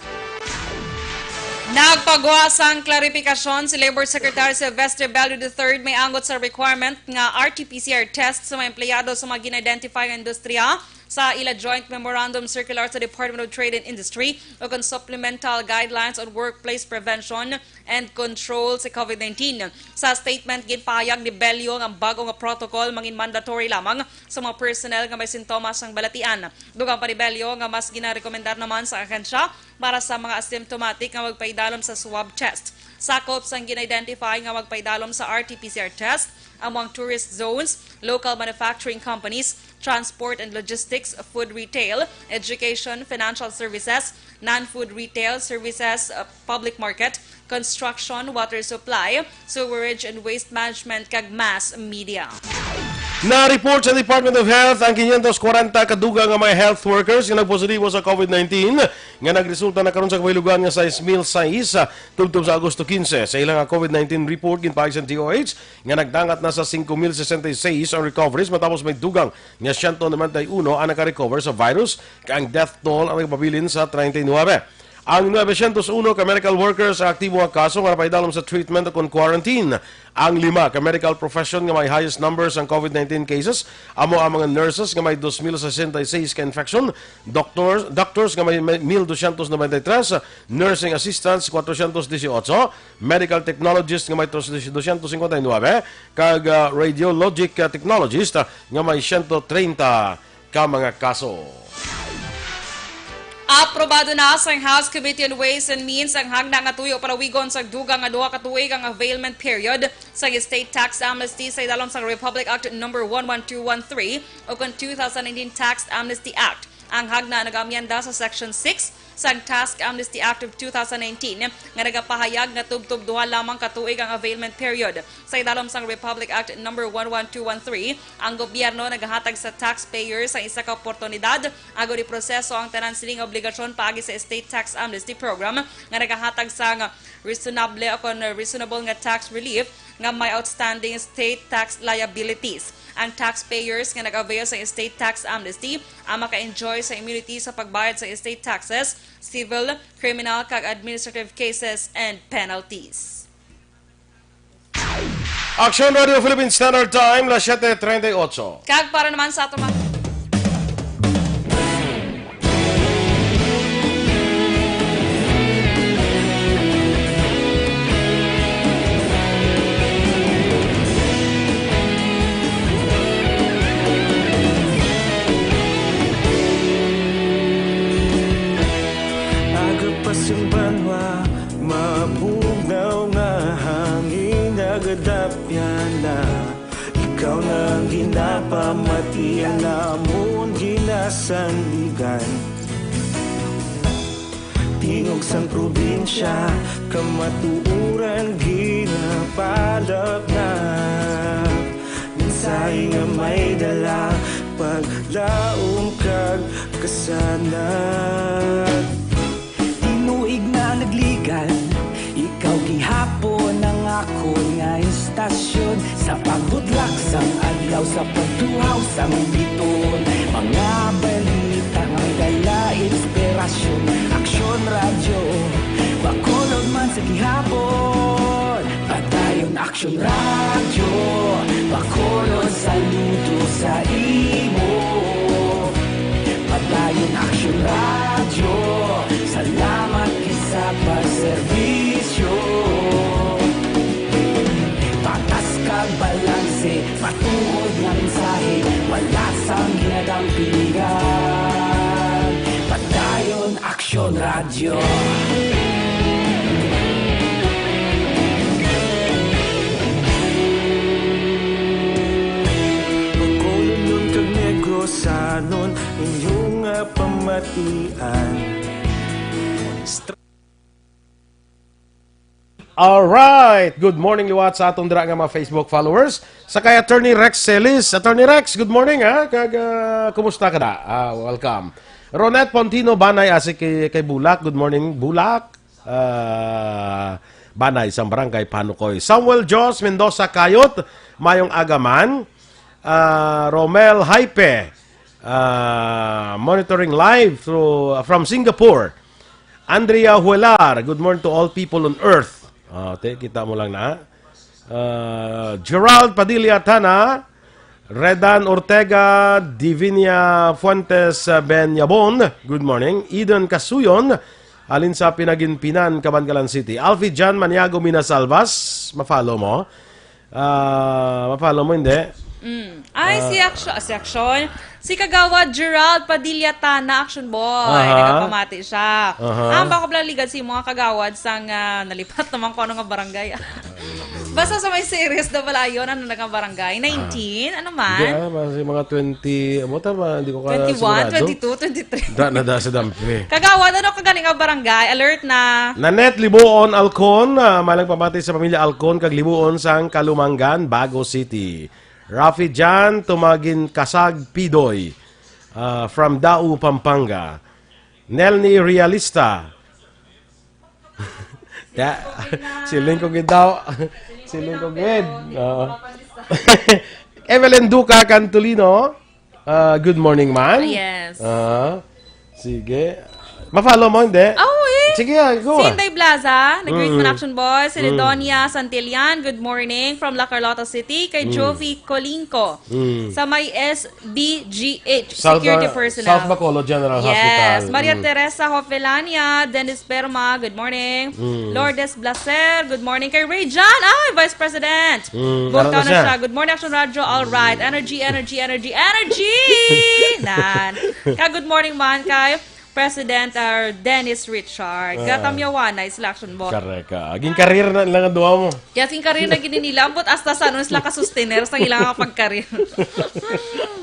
Nagpagwa sang klaripikasyon si Labor Secretary Sylvester Bello the third may angot sa requirement nga R T P C R test sa mga empleyado sa mga gina-identify nga industriya sa ila Joint Memorandum Circular sa Department of Trade and Industry o kon Supplemental Guidelines on Workplace Prevention and Control sa COVID nineteen. Sa statement, ginpahayag ni Bello nga ang bago nga protocol mangin mandatory lamang sa mga personnel nga may sintomas sang balatian. Dugang pa ni Bello nga mas ginarekomendar naman sa ahensya para sa mga asymptomatic nga magpaidalom sa swab test. Sakop sang gina-identify nga magpaidalom sa R T P C R test amo ang tourist zones, local manufacturing companies, transport and logistics, food retail, education, financial services, non-food retail services, uh, public market, construction, water supply, sewerage and waste management, kag mass media. Na-report sa Department of Health ang quinientos kwarenta ka dugang nga mga health workers nga nagpositibo sa COVID nineteen nga nagresulta na karon sa kabahilugan nga sais mil sais, ah, tubtob sa Agosto quince. Sa ilang COVID nineteen report, ginpaayag sa D O H nga nagdangat na sa singko mil sesenta y seis ang recoveries matapos may dugang nga siyento nobenta y uno ang naka-recover sa virus, kag ang death toll ang nagpabilin sa treinta y nuebe. Ang nuebe siyento uno ka medical workers ang aktibo nga kaso nga napaidalom sa treatment o kon quarantine. Ang lima ka medical profession nga may highest numbers ang COVID nineteen cases amo ang mga nurses nga may dos mil sesenta y seis ka infection, doctors, doctors nga may, may mil dosyentos nobenta y tres, nursing assistants, kwatrosyentos disiotso, medical technologists nga may dos-, dosyentos singkwenta y nuebe, kag, ah, radiologic, ah, technologist, ah, nga may siyento treinta ka mga kaso. Aprobado na sang House Committee on Ways and Means ang hagna nga tuyo palawigon sa dugang nga duha ka tuig ang availment period sa state tax amnesty sa idalom sa Republic Act Number one one two one three o kon two thousand nineteen Tax Amnesty Act. Ang hagna nag-amyenda sa Section six sang Tax Amnesty Act of two thousand nineteen nga nagapahayag nga tubtob duha lamang ka tuig ang availment period. Sa idalom sang Republic Act Number one one two one three, ang gobyerno nagahatag sa taxpayers sang isa ka oportunidad agud iproseso ang tanan sining obligasyon paagi sa State Tax Amnesty Program nga nagahatag sang reasonable o kon reasonable nga tax relief nga may outstanding state tax liabilities. Ang taxpayers nga nag-avail sa state tax amnesty ang maka-enjoy sa immunity sa pagbayad sa state taxes, civil, criminal, kag administrative cases and penalties. Action Radio Philippine Standard Time, las siete treinta y ocho. Kag para naman sa ato mga Aga pa sing banwa, mabugnaw nga hangin, nagadapyan na. Ikaw na ang ginapamatian namon ginasandigan. Tingog sang probinsya, kamatuoran ginapalapnap. Mensahe nga may dala, paglaom kag kasanag. Tinuig na nagligan, ikaw gihapon ang akon nga istasyon. Sa pagbudlak sang adlaw, sa pagtuhaw sang biton, mga balita may dala inspirasyon. Aksyon Radyo, Bacolod man sa gihapon. Padayon Aksyon Radyo, Bacolod, saludo sa imo. Padayon Aksyon Radyo, salamat gid sa pagserbisyo. Patas kag balanse, matuod nga mensahe, wala sang ginadampingan. Padayon Aksyon Radyo. Bacolodnon kag Negrosanon, inyo nga pamatian. Alright. Good morning liwat sa aton dira nga mga Facebook followers. Sa kay Attorney Rex Celis. Attorney Rex, good morning, ha? Kag, ah, kumusta ka na? Ah, welcome. Ronette Pontino Banay, asi kay, kay Bulak. Good morning, Bulak. Ah, Banay, sang Barangay Panukoy. Samuel Jos Mendoza Kayot, mayong aga man. Ah, Romel Hype, ah, monitoring live through, from Singapore. Andrea Huelar, good morning to all people on earth. Ah, te, kita mo lang na. Ah, Gerald Padilla Tana, Redan Ortega, Divinia Fuentes, ah, Ben Yabon, good morning. Eden Kasuyon, halin sa Pinaginpinan, Kabankalan City. Alfie John Maniago Minasalvas, ma-follow mo. Ah, ma-follow mo, hindi? Mm. Ay, si Ah. Action, si Action. Si Kagawad Gerald Padilla Tana, Action Boy. Aha. Nagapamati siya. Aha. Ang bako pala ligad si mga kagawad sang, ah, nalipat naman ko ano nga barangay. Basta sa may series, double ayon, ano na nga barangay? Nineteen? Ano man? Hindi, ah, mga, mga twenty, amo ta ba? Hindi ko ka Twenty-one, sigurado. Twenty-two, twenty-three. Da, na da sa dampi. Kagawad, ano ka gani nga barangay? Alert na. Nanette Libuon Alcon, ah, malang pamati sa pamilya Alcon kag Libuon sang Kalumangan, Bago City. Rafi Jan Tumagin Kasag Pidoy, ah, from Dao, Pampanga. Nelny Realista, Ya, siling ko gid daw. Siling ko gid. Oo. Evelyn Duca Cantolino. Ah, good morning, man. Yes. Ah, sige. Ma-follow mo, hindi? Oh, eh. Sige, ah, go. Si ah. Inday Blaza, nag-greet man Mm. Action Boy. Si Mm. Lidonia Santillan, good morning from La Carlota City. Kay Mm. Jovi Colinco, Mm. sa may S B G H, South, security uh, personnel. South Bacolod General Yes. Hospital. Maria Mm. Teresa Hofelania, Dennis Perma, good morning. Mm. Lourdes Blaser, good morning. Kay Ray John, ay, Vice President. Mm, Buong ano taon na na siya? siya. Good morning, Action Radio. All right. Energy, energy, energy, energy! Nan. Ka good morning man kay President, uh, Dennis Richard. Ah. Gatamyawan na sila, Action Boy. Correct. Ah. Aging karir na lang ang duwa mo. Kaya sing karir na gini nila, ambot hasta sa ano sila ka-sustainer sa ilang pagkarir.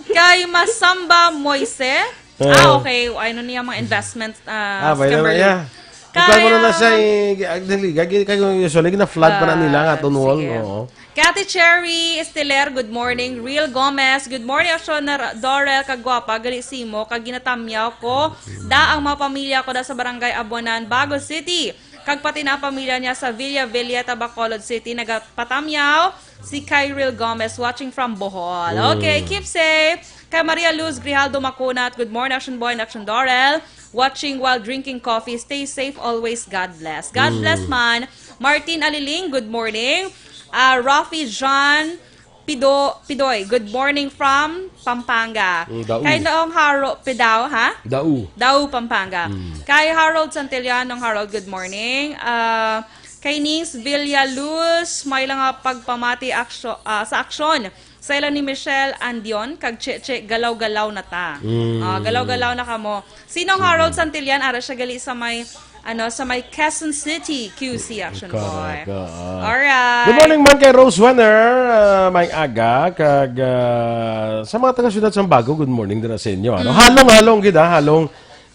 Kay Masamba Moise. Ah, Ah. okay. Ano niya mga investment, ah, Ah, by the way, Kimberly? yeah. Kaya Ikaw mo na na siya, eh, ah, dali, gagi-, kayo usually, gina-flood pa na nila nga Ah, aton wall. sige. Oo. Kay Ate Cherry Esteler, good morning. Real Gomez, good morning, Action na Ra-, Dorel, kagwapa, gali simo, kag ginatamyaw ko. Da ang mga pamilya ko da sa barangay Abuanan, Bago City. Kag pati na ang pamilya niya sa Villa Villeta, Bacolod City, nagapatamyaw si Kyril Gomez, watching from Bohol. Mm. Okay, keep safe. Kay Maria Luz Grijaldo Macunat, good morning, Action Boy and Action Dorel. Watching while drinking coffee. Stay safe always. God bless. God Mm. bless man. Martin Aliling, good morning. Ah, Rafi John Pido, Pidoy, good morning from Pampanga. Mm, Dau. Kay Noong Haro, Pidaw, ha? Dau. Dau, Pampanga. Mm. Kay Harold Santillan, Noong Harold, good morning. Ah, kay Nings Villaluz, may lang nga pagpamati aksyo-, ah, sa aksyon. Sa ila ni Michelle Andion, kag Cheche, galaw-galaw na ta. Mm. Ah, galaw-galaw na kamo. Si Noong Harold Santillan, ara siya gali sa may, ano, sa may Quezon City, Q C Action Boy. Correct, oo. Alright. Good morning man kay Rose Wenner, ah, may aga, kag, ah, sa mga taga-syudad sang Bago, good morning dira sa inyo. Ano? Mm. Halong-halong gid, ah, halong.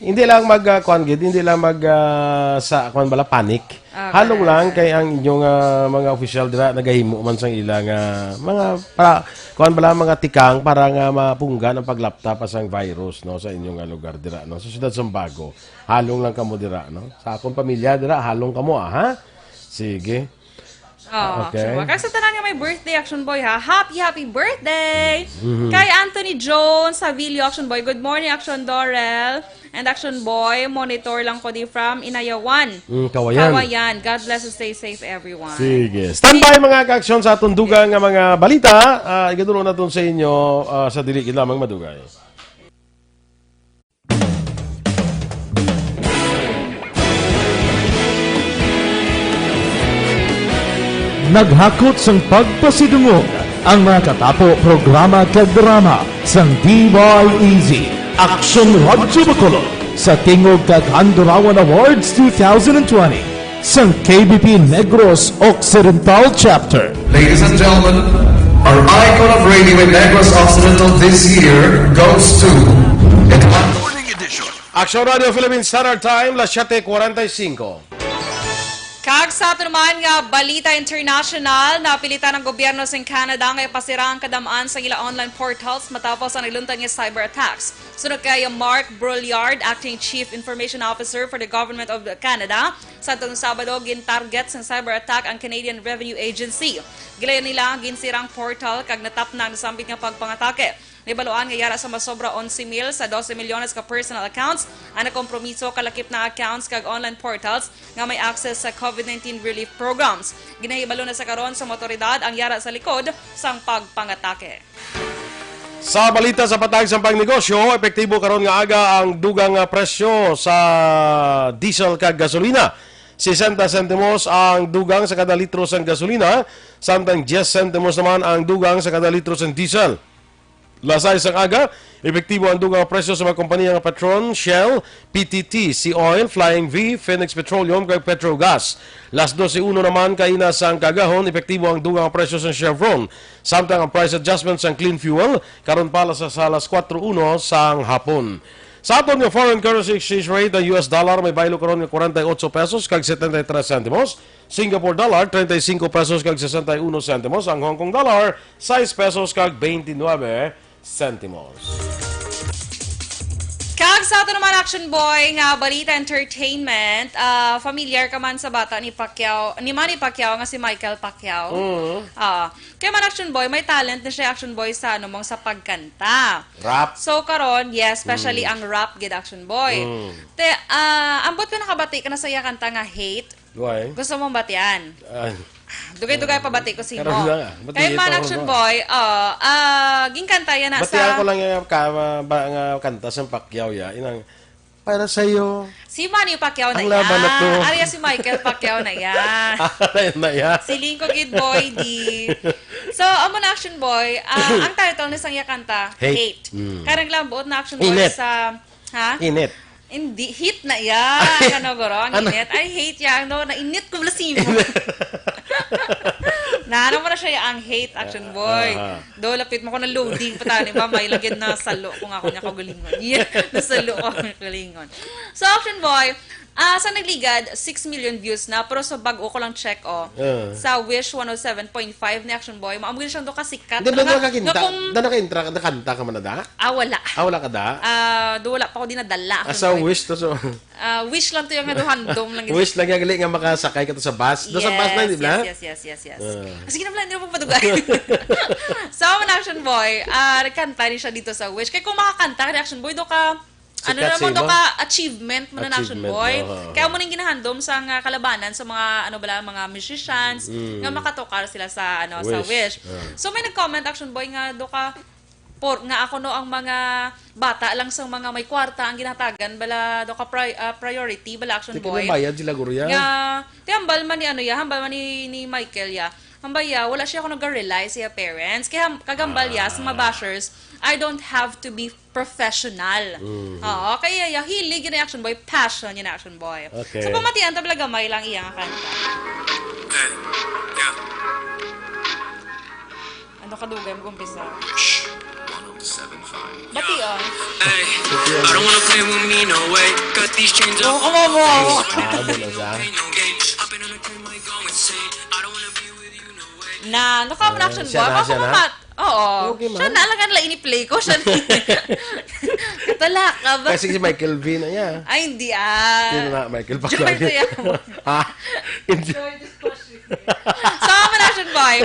Hindi lang mag, ah, kuan gid, hindi lang mag, ah, sa, kuan bala, panic. Ah, Halong correct. lang kay ang inyong, ah, mga official dira nagahimo man sang ila nga mga para, kuan bala, mga tikang para nga mapunggan ang paglapta pa sang virus, no, sa inyong, ah, lugar dira, no, sa siyudad sang Bago. Halong lang kamo dira, no? Sa akong pamilya dira, halong kamo, ah, ha? Sige. Oh, Okay. Action Boy. Kag sa tanan nga may birthday, Action Boy, ha? Happy, happy birthday! Mhm. Kay Anthony Jones Savilio, Action Boy. Good morning, Action Dorel. And Action Boy, monitor lang ko di from Inayawan. Mm, Kawayan. Kawayan. God bless and stay safe, everyone. Sige. Standby, mga ka-action, sa atong dugang nga mga balita. Ah, igadulong naton sa inyo, ah, sa dili gid lamang madugay. Naghakot sang pagpasidungog ang mga katapo, programa kag drama sang D Y E Z Action Radyo Bacolod sa tingog kag Handurawan Awards two thousand twenty sang K B P Negros Occidental Chapter. Ladies and gentlemen, our icon of radio in Negros Occidental this year goes to Action Radio Philippines Standard Time, las siete cuarenta y cinco. Kag sa ato naman nga balita international, napilitan ang gobyerno sa Canada nga ipasira ang kadam-an sa ila online portals matapos ang nagluntad nga cyber attacks. Sunod kay Mark Brouillard, Acting Chief Information Officer for the Government of Canada, sa atong Sabado, gin-target sang cyber attack ang Canadian Revenue Agency. Gilayan nila ang ginsirang portal kag natapna ang nasambit nga pagpangatake. Nahibaluan nga yara sa masobra onse mil sa dose milyones ka personal accounts ang nakompromiso, kalakip na accounts kag online portals nga may access sa COVID nineteen relief programs. Ginahibalo na sa karon sa mga awtoridad ang yara sa likod sang pagpangatake. Sa balita sa patag sang pangnegosyo, epektibo karon nga aga ang dugang nga presyo sa diesel kag gasolina. Sesenta sentimos ang dugang sa kada litro sang gasolina, samtang diyes sentimos naman ang dugang sa kada litro sang diesel. Las sais sang aga, epektibo ang dugang presyo sa mga kompanya nga Petron, Shell, P T T, Sea Oil, Flying V, Phoenix Petroleum, kag Petrogas. Las dose uno naman kaina sang kaagahon, epektibo ang dugang presyo sang Chevron, samtang ang price adjustment sang clean fuel karon pa las sa alas kuwatro uno sang hapon. Sa aton nga foreign currency exchange rate, ang U S dollar may baylo karon nga forty-eight pesos kag seventy-three centimos, Singapore dollar, treinta y cinco pesos kag sesenta y uno centimos, ang Hong Kong dollar, sais pesos kag twenty-nine centimos. Kag sa ato naman, Action Boy, nga balita entertainment, ah, familiar ka man sa bata ni Pacquiao, ni Manny Pacquiao nga si Michael Pacquiao? Mm. Ah, kay man, Action Boy, may talent na siya, Action Boy, sa ano mong sa pagkanta. Rap. So karon, yes, especially ang rap gid, Action Boy. Mm. Te, ah, ambot ko nakabati ka na sa iya kanta nga Hate. Why? Gusto mong batian? Ah, Dugay-dugay pabati ko si Karon mo. na, bati Kay ito, man, karon Action na. Boy, oh, ah, ginkanta yan na Batian ko sa... lang yung ka, ba, nga kanta sa Pacquiao ya. Inang, para sa'yo. Si Manny Pacquiao na Ang laban na to. Yan. Ari si Michael Pacquiao na yan. Ayun na ya. Siling ko gid, Boy D. So, amo na, Action Boy. Ah, ang title ni sang iya kanta, Hate. Hate. Mm. Karang lang buot na, Action Boy, Init. Sa... Ha? Init. Hindi, hit na yan. Ano, guro? Ang Ano? Init. Ay, hate yan. No, nainit ko, blasimo. Na, ano mo na siya ang Hate, Action Boy? Ah. Do, lapit mo ko na loading pa tani ba? May lagyan na salo ko nga ako niya kaugalingon. Yeah, nasalo ko ang kaugalingon. So, Action Boy, ah, sa nagligad, six million views na, pero sa bag-o ko lang check, oh. Ah. Sa Wish one oh seven point five ni Action Boy, maamo gid siyang do kasikat. Hindi ba Nga, nakakinta? nga kung... Da nakaintra, nakanta ka man na da? Ah, wala. Ah, wala ka da? Ah, do wala pa ko dinadala. Ah, sa Wish to, so, Ah, wish lang to yung nga do handom lang. Wish lang yung gali nga makasakay ka to sa bus. Do sa bus na, di ba? Yes, yes, yes, yes, yes. Ah. Sige na lang, hindi na magpadugay. So, ang Action Boy, ah, nagkanta ni siya dito sa Wish. Kaya kung makakanta ka ni Action Boy, do ka, ano Sikat naman, si do Iba? ka achievement mo na, Action Achievement, Boy. oo. Kaya mo nang ginahandom sa nga kalabanan sa mga, ano bala, mga musicians, Mm. nga makatukar sila sa, ano, sa Wish. Wish. Ah. So, may nag-comment, Action Boy, nga do ka, por nga ako no ang mga bata lang sa mga may kwarta ang ginatagan bala do ka pri- ah, priority bala, Action Di Boy. Bayad sila, Gurya. Nga, ti hambal man ni ano ya, hambal man ni, ni Michael ya. Hambal ya, wala siya ako nag-rely sa iya parents. Kaya ham- kagambal ya sa mga Ah. bashers, I don't have to be professional. Mhm. Oo, kaya ya, hilig yun ang, Action Boy, passion yun ang, Action Boy. Okay. So, pamatian, tabla gamay lang iya nga kanta. Hey, yeah. Ano kadugay mag-umpisa? Shh. One oh seven five. Bati, oh. Hey, I don't wanna play with me, no way. Got these chains Oh, off. oh, oh, oh. Ah, mo na sa. Ain't no games. I've been on a crib, my going insane. I don't wanna be with you, no way. Na, ano ka man, Action Boy? Siya na, Ako siya na. mamat. Oo. Okay, man. Siya na lang ang lain i-play ko. Siya na. Katalak ka ba? Kasi si Michael V na niya. Ay, hindi ah. Yun na, Michael Joy Pacquiao. to yan. Ah, hindi. So, ako na, Action Boy.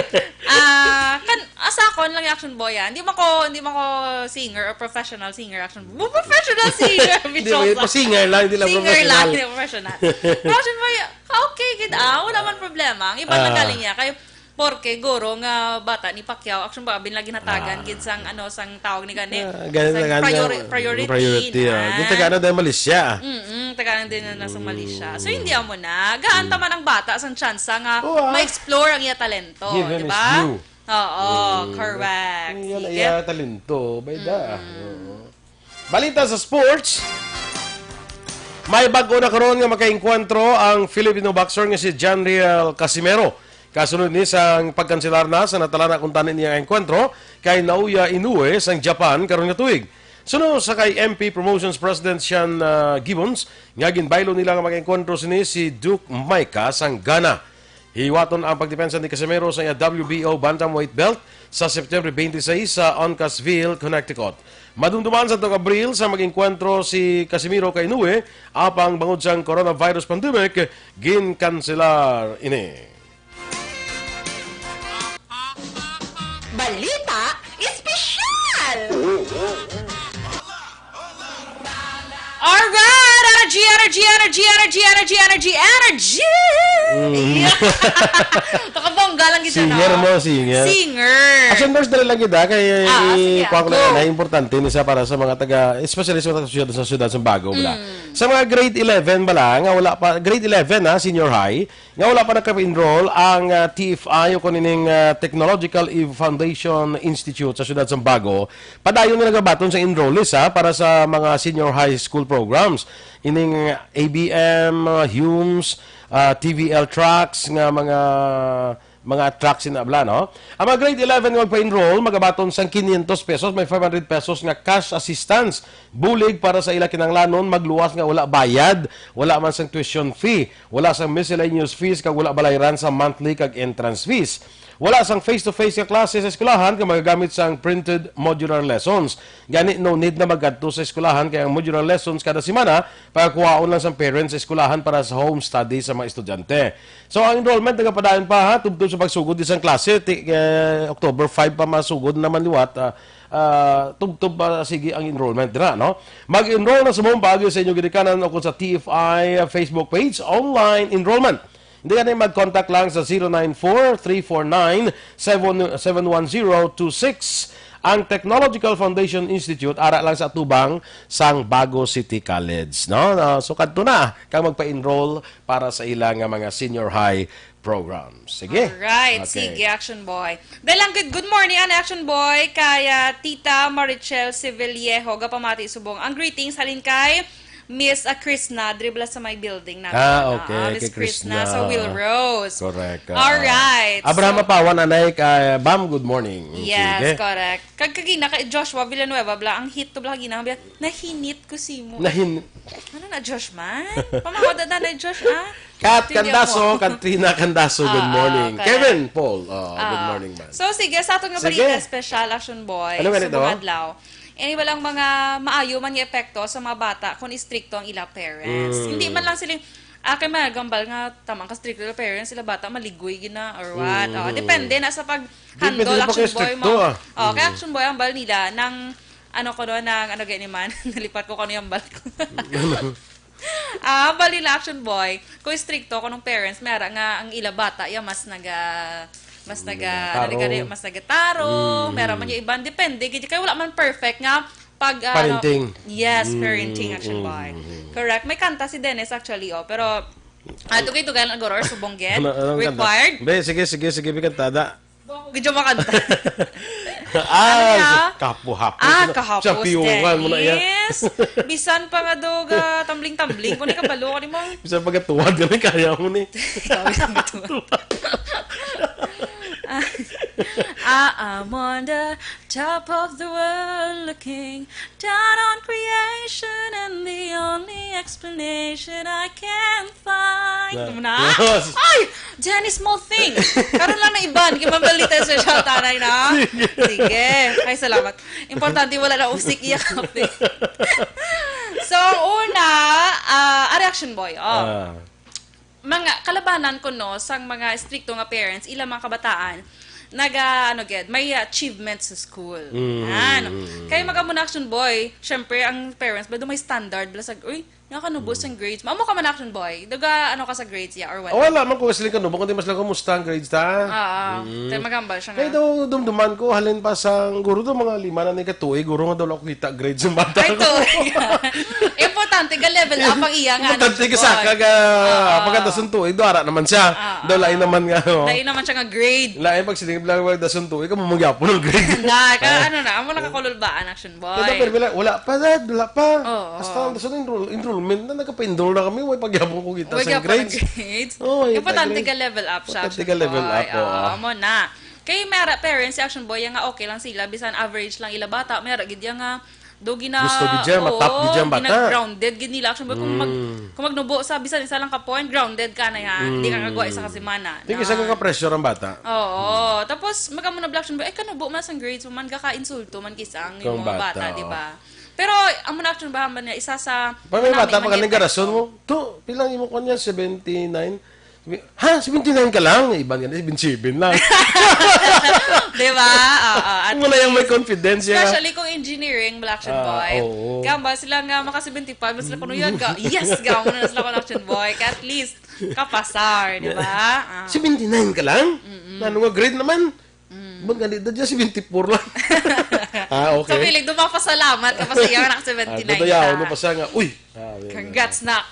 Ah, kan asa ako lang yung, Action Boy, ah. Hindi mo ko, hindi mo ko singer or professional singer, Action Boy. Professional singer, Hindi, Bichosa. may pa-singer lang, hindi lang Singer professional. lang, hindi professional. Pero, Action Boy, okay gid ah, wala man problema. Ang iba lang Ah. galing niya kay, porke guro nga bata ni Pacquiao, Action Boy, abin lagi natagan Ah. gid sang ano, sang tawag ni gani. Ah, ganun Sang lang, ganun priori- lang. priority, Priority, ah. na. Yung taga ano, dahil Malaysia. Mm, tagaan din na sa Malaysia. So, hindi amo na. Gaan ta man ang bata sang tsansa nga Oo, ah. ma-explore ang iya talento, Given di is ba? due. Oo, Mm. correct. Yan ang Sige. iya talento. Bayda. Oo. Balita sa sports. May bag-o na karon nga makaengkwentro ang Filipino boxer nga si Janriel Casimero. Kasunod ni sang pagkanselar na sa natalana kuntani niya nga engkwentro kay Naoya Inoue sang Japan karon nga tuig. Suno sa kay M P Promotions President Sean, ah, Gibbons, nga ginbaylo nila nga mag-engkwentro sini si Duke Micah sang Ghana. Hiwaton ang pagdepensa ni Casimero sa iya W B O bantamweight belt sa September twenty-six sa Uncasville, Connecticut. Madumduman sa tuig Abril sa mag-engkwentro si Casimero kay Inoue, apang bangod sang coronavirus pandemic, ginkanselar ini. Balita Espesyal! Alright! Energy, energy, energy, energy, energy, energy, energy! Mm. Yeah. Nakabongga Ang gid Singer na. Mo, singer. Singer. Action verse, dali lang gid, ha, kay Ah, sige, kuha ko ako. Lang na importante ni sa para sa mga taga, especially sa mga taga siyudad, sa siyudad sa Bago, bala. Mm. Sa mga grade eleven bala, nga wala pa, grade eleven, ha, senior high, nga wala pa naka-enroll ang, ah, T F I o kung ining, ah, Technological Eve Foundation Institute sa siyudad sa Bago, padayon nila gabaton sa enrollees, ha, para sa mga senior high school programs. Ining A B M, ah, Humes, ah, T V L tracks nga mga mga tracks in abla, no? Ang mga grade eleven nga magpa-enroll, magabaton sang quinientos pesos, may five hundred pesos nga cash assistance. Bulig para sa ila kinahanglanon, magluwas nga wala bayad, wala man sang tuition fee, wala sang miscellaneous fees, kag wala balayran sa monthly kag entrance fees. Wala sang face-to-face nga klase sa eskwelahan kag magagamit sang printed modular lessons. Gani, no need na magkadto sa eskwelahan kay ang modular lessons kada semana pagakuhaon lang sang parents sa eskwelahan para sa home study sa mga estudyante. So, ang enrollment nagapadayon pa, ha, tubtob sa pagsugod sang klase, ti, eh, October five pa masugod naman liwat, ah, ah, tubtob pa sige ang enrollment dira, no? Mag-enroll na sa maong paagi sa inyong ginikanan o kung sa T F I Facebook page, online enrollment. Hindi ka na mag-contact lang sa zero nine four, three four nine, seven one zero two six. Ang Technological Foundation Institute, ara lang sa atubang sang Bago City College, no? No, so, kadto na kang magpa-enroll para sa ila nga mga senior high programs. Sige. Alright, Okay. Sige, Action Boy. Dahil lang, good, good morning, ano, Action Boy, kay, ah, Tita Marichel Civiliejo, gapamati subong. Ang greetings halin kay Miss, ah, Krishna, diri bala sa may building natin, Ah, ano, okay, ah, Miss kay Krishna Krishna. Sa Will Rose. Correct, ah. Alright, Abraham so Apawan, anay kay Bam, good morning. Yes, Sige. Correct. Kag kagina kay Joshua Villanueva, bala, ang hit to, bala, kagina, bala, nahinit ko si mo. Nahin- Ano na, Josh, man? Pamawad na na, Josh, ah? Kat Hindi Candaso, ako. Katrina Candaso, good Ah, ah, morning. Correct. Kevin Paul, oh, good Ah. Morning, man. So, sige, sa aton nga Sige. Balita special, Action Boy, Ano sa ganito? Mga adlaw. Ini walang mga maayo man nga epekto sa mga bata kung istrikto ang ila parents. Mm. Hindi man lang sila, ah, kay mga gambal nga tamang ka strikto ila parents, sila bata maligoy gina or what. Mm. Oh, depende na sa pag-handle, Depende na Action Boy, pag-istrikto, mo. Ah. Oh, kay Mm. Action Boy, ang bal nila, nang, ano ko no, nang, ano gani man, nalipat ko kung ano yung bal ko. Ah, bali na, Action Boy, kung istrikto ko nung parents, may ara nga ang ila bata, ya mas naga, mas naga, Nagataro. Ano ka rin, mas nagataro, Mm. Meron man yung iban, depende, gid kay wala man perfect nga pag, ano, Parenting. Yes, Mm, parenting, Action mm, Boy. Mm. Correct. May kanta si Dennis, actually, oh, pero, ah, tugay-tugay lang, guro, or subong, get? Ano, anong kanta? Required? Hindi, sige, sige, sige, may kanta, da. Doon ko gid siya makanta. Ah, Ano niya? Kahapo-hapo. Ah, Sina-, kahapos, Champion mo na yan. Dennis. Bisan pa nga do ga tumbling-tumbling. Kung ikabalo ko ni mo. Bisan pagkatuwad ka na, kaya mo ni. Sabi sa mga tuwad. Ah, I am on the top of the world looking down on creation, and the only explanation I can find. Na. Ito mo na? Yes. Ay! Jenny Small Thing. Karon lang na iban. Kaya mabalita sa siya, tanay na. Sige. Sige. Ay, salamat. Importante, wala na usik iya kape. So, ang una, ah, a reaction boy. Oh. Ah. Mga kalabanan ko, no, sang mga estrikto nga parents, ilang mga kabataan, naga, ano, gid, may achievement sa school. Mm. Yan. Kaya mag-amo na action boy, syempre, ang parents, bado may standard, bala sa, uy, nakanubo sang grades. Maamo ka man action boy, daga, ano ka sa grades, ya, or what? Oh, wala man ko sila kanubo, kundi mas lang kumusta ang grades ta? Oo. Mm. Kaya magambal siya Kaya nga. Daw, dumduman ko, halin pa sa, guro daw, mga lima na ni katuig, guro nga daw, wala ko kita grades ng bata Ay, ko. To. Importante, ga-level up ang iya nga, Importante ano, ka sa boy. Kaga, Oo. Pagkadason tuig, do, ara naman siya. Oo. Daw, lain naman nga, oh. Lain naman siya nga grade. Lain pag sining lang, pagkadason tuig, kamo magyapon ang grade. Na, ka, Ah. Ano na, amo nakakululbaan, action boy. Kada permi lang, wala pa, dad, wala pa. Oo. Hasta ang dason enroll-, enrollment na, nagpa-enroll na kami, way pagyapon ko kita Way sa gyapon ang grades. Grades. Oh, yung Importante grades. Ga-level up siya, Importante action ga-level boy. Up, Oo, oo. Amo na. Kay may ara parents, si action boy, nga okay lang sila, bisan average lang ila bata, may ara gid ya nga, do gina-, Gusto gid ya, oo, matap gid ya ang bata. Gina-grounded gid nila, action boy. Kung mag-, Mm. kung magnubo sa bisan isa lang ka point, grounded ka na ya. Mm. Hindi ka kagwa isa ka semana. Tingin sa Na- kaka-pressure ang bata. Oo. Mm. Tapos, magamo na bala action boy, ay, kanubo man sang grades mo man, gaka-insulto man kisang yung Kung mga bata, bata, di oo. Ba? Pero, amo na action ba, man niya, isa sa Pa, may namin bata pa man galing yung garason mo. To, pilang imo ko niya, seventy-nine? Ha? Seventy-nine ka lang? Iban ka na, seventy-seven lang. Di ba? Oo, at Wala yung may least. Confidence yan, ha? Especially kung engineering, bala action Ah, boy. Oo. Kaya ba sila nga maka seventy-five, mas sila kuno yan, ga-, yes, ga, muna na sila kuno action boy. Kaya at least, kapasar, di ba? Ah. Seventy-nine ka lang? Mm-mm. Nga, ano nga grade naman? Mm. Ba't nga di, di siya seventy-four lang? Ah, okay. Sa feeling, dumapasalamat ka pa sa iya, anak, seventy-nine Ah, dadayaw, ka. Ano pa siya nga, uy! Ah, yeah, Congrats, yeah. Nak.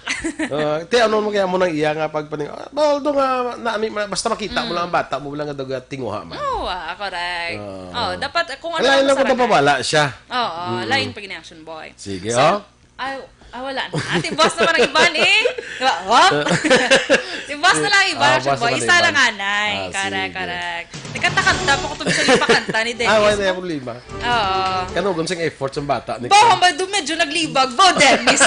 Ah, te, ano mo kaya mo nang iya nga pagpaning-, ah, although nga, na, na, basta makita mo Mm. lang ang bata mo lang nga daga tinguha man. Oo, ah, correct. Ah. Oh, dapat, kung ano Kailangan ang lang ko kasalanan. Napabala siya. Oo, Mm. Lain pag ini-action boy. Sige, So, oh. Ay, ah, wala na. Si boss naman ang iban eh. Wa-, wa? Si boss na lang ang iban, Ah, action boss boy. Naman ang Isa lang iban. Anay. Ah, Correct, sige. Correct. Nagkanta-kanta pa ko to, bisan yung pakanta ni Dennis, Ah, wala na no? yung problema. Oo. Kanugon sing effort sa bata ni Bo, Ken. Hambal do medyo naglibag. Bo, Dennis.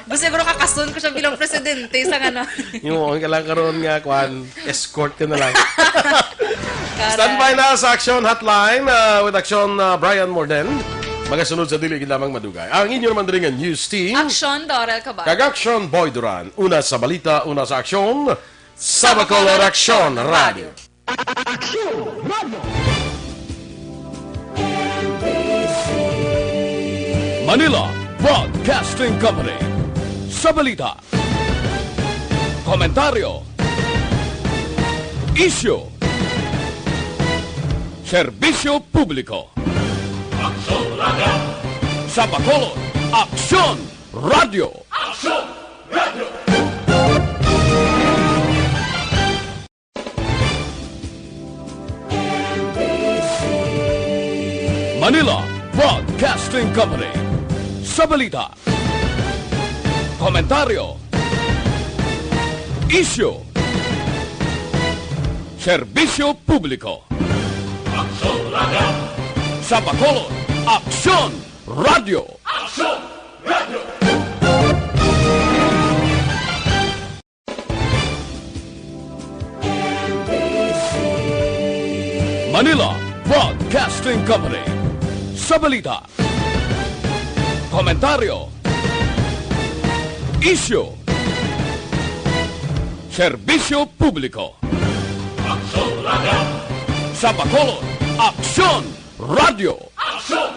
Bo, siguro kakason ko siya bilang presidente sa ano. Yung, okay ka lang karon nga, kwan, escort ka na lang. Correct. Standby na sa Action Hotline, uh, with Action, uh, Brian Morden. Magasunod sa dili gid lamang madugay. Ang inyo naman diri nga news team. Action, Dorel Cabal. Kag Action, Boy Duran. Una sa balita, una sa aksyon. Sa Bacolod, Action Radio. Action Radio. Manila Broadcasting Company. Sa balita, komentaryo, isyu, serbisyo publiko. Action Radio. Sa Bacolod, Action Radio. Action Radio. Manila Broadcasting Company. Sa balita, komentaryo, isyu, serbisyo publiko. Aksyon Radio. Sa Bacolod, Aksyon Radio. Aksyon Radio. Manila Broadcasting Company. Sa balita, komentaryo, isyu, serbisyo publiko. Aksyon Radio. Sa Bacolod, Aksyon Radio. Aksyon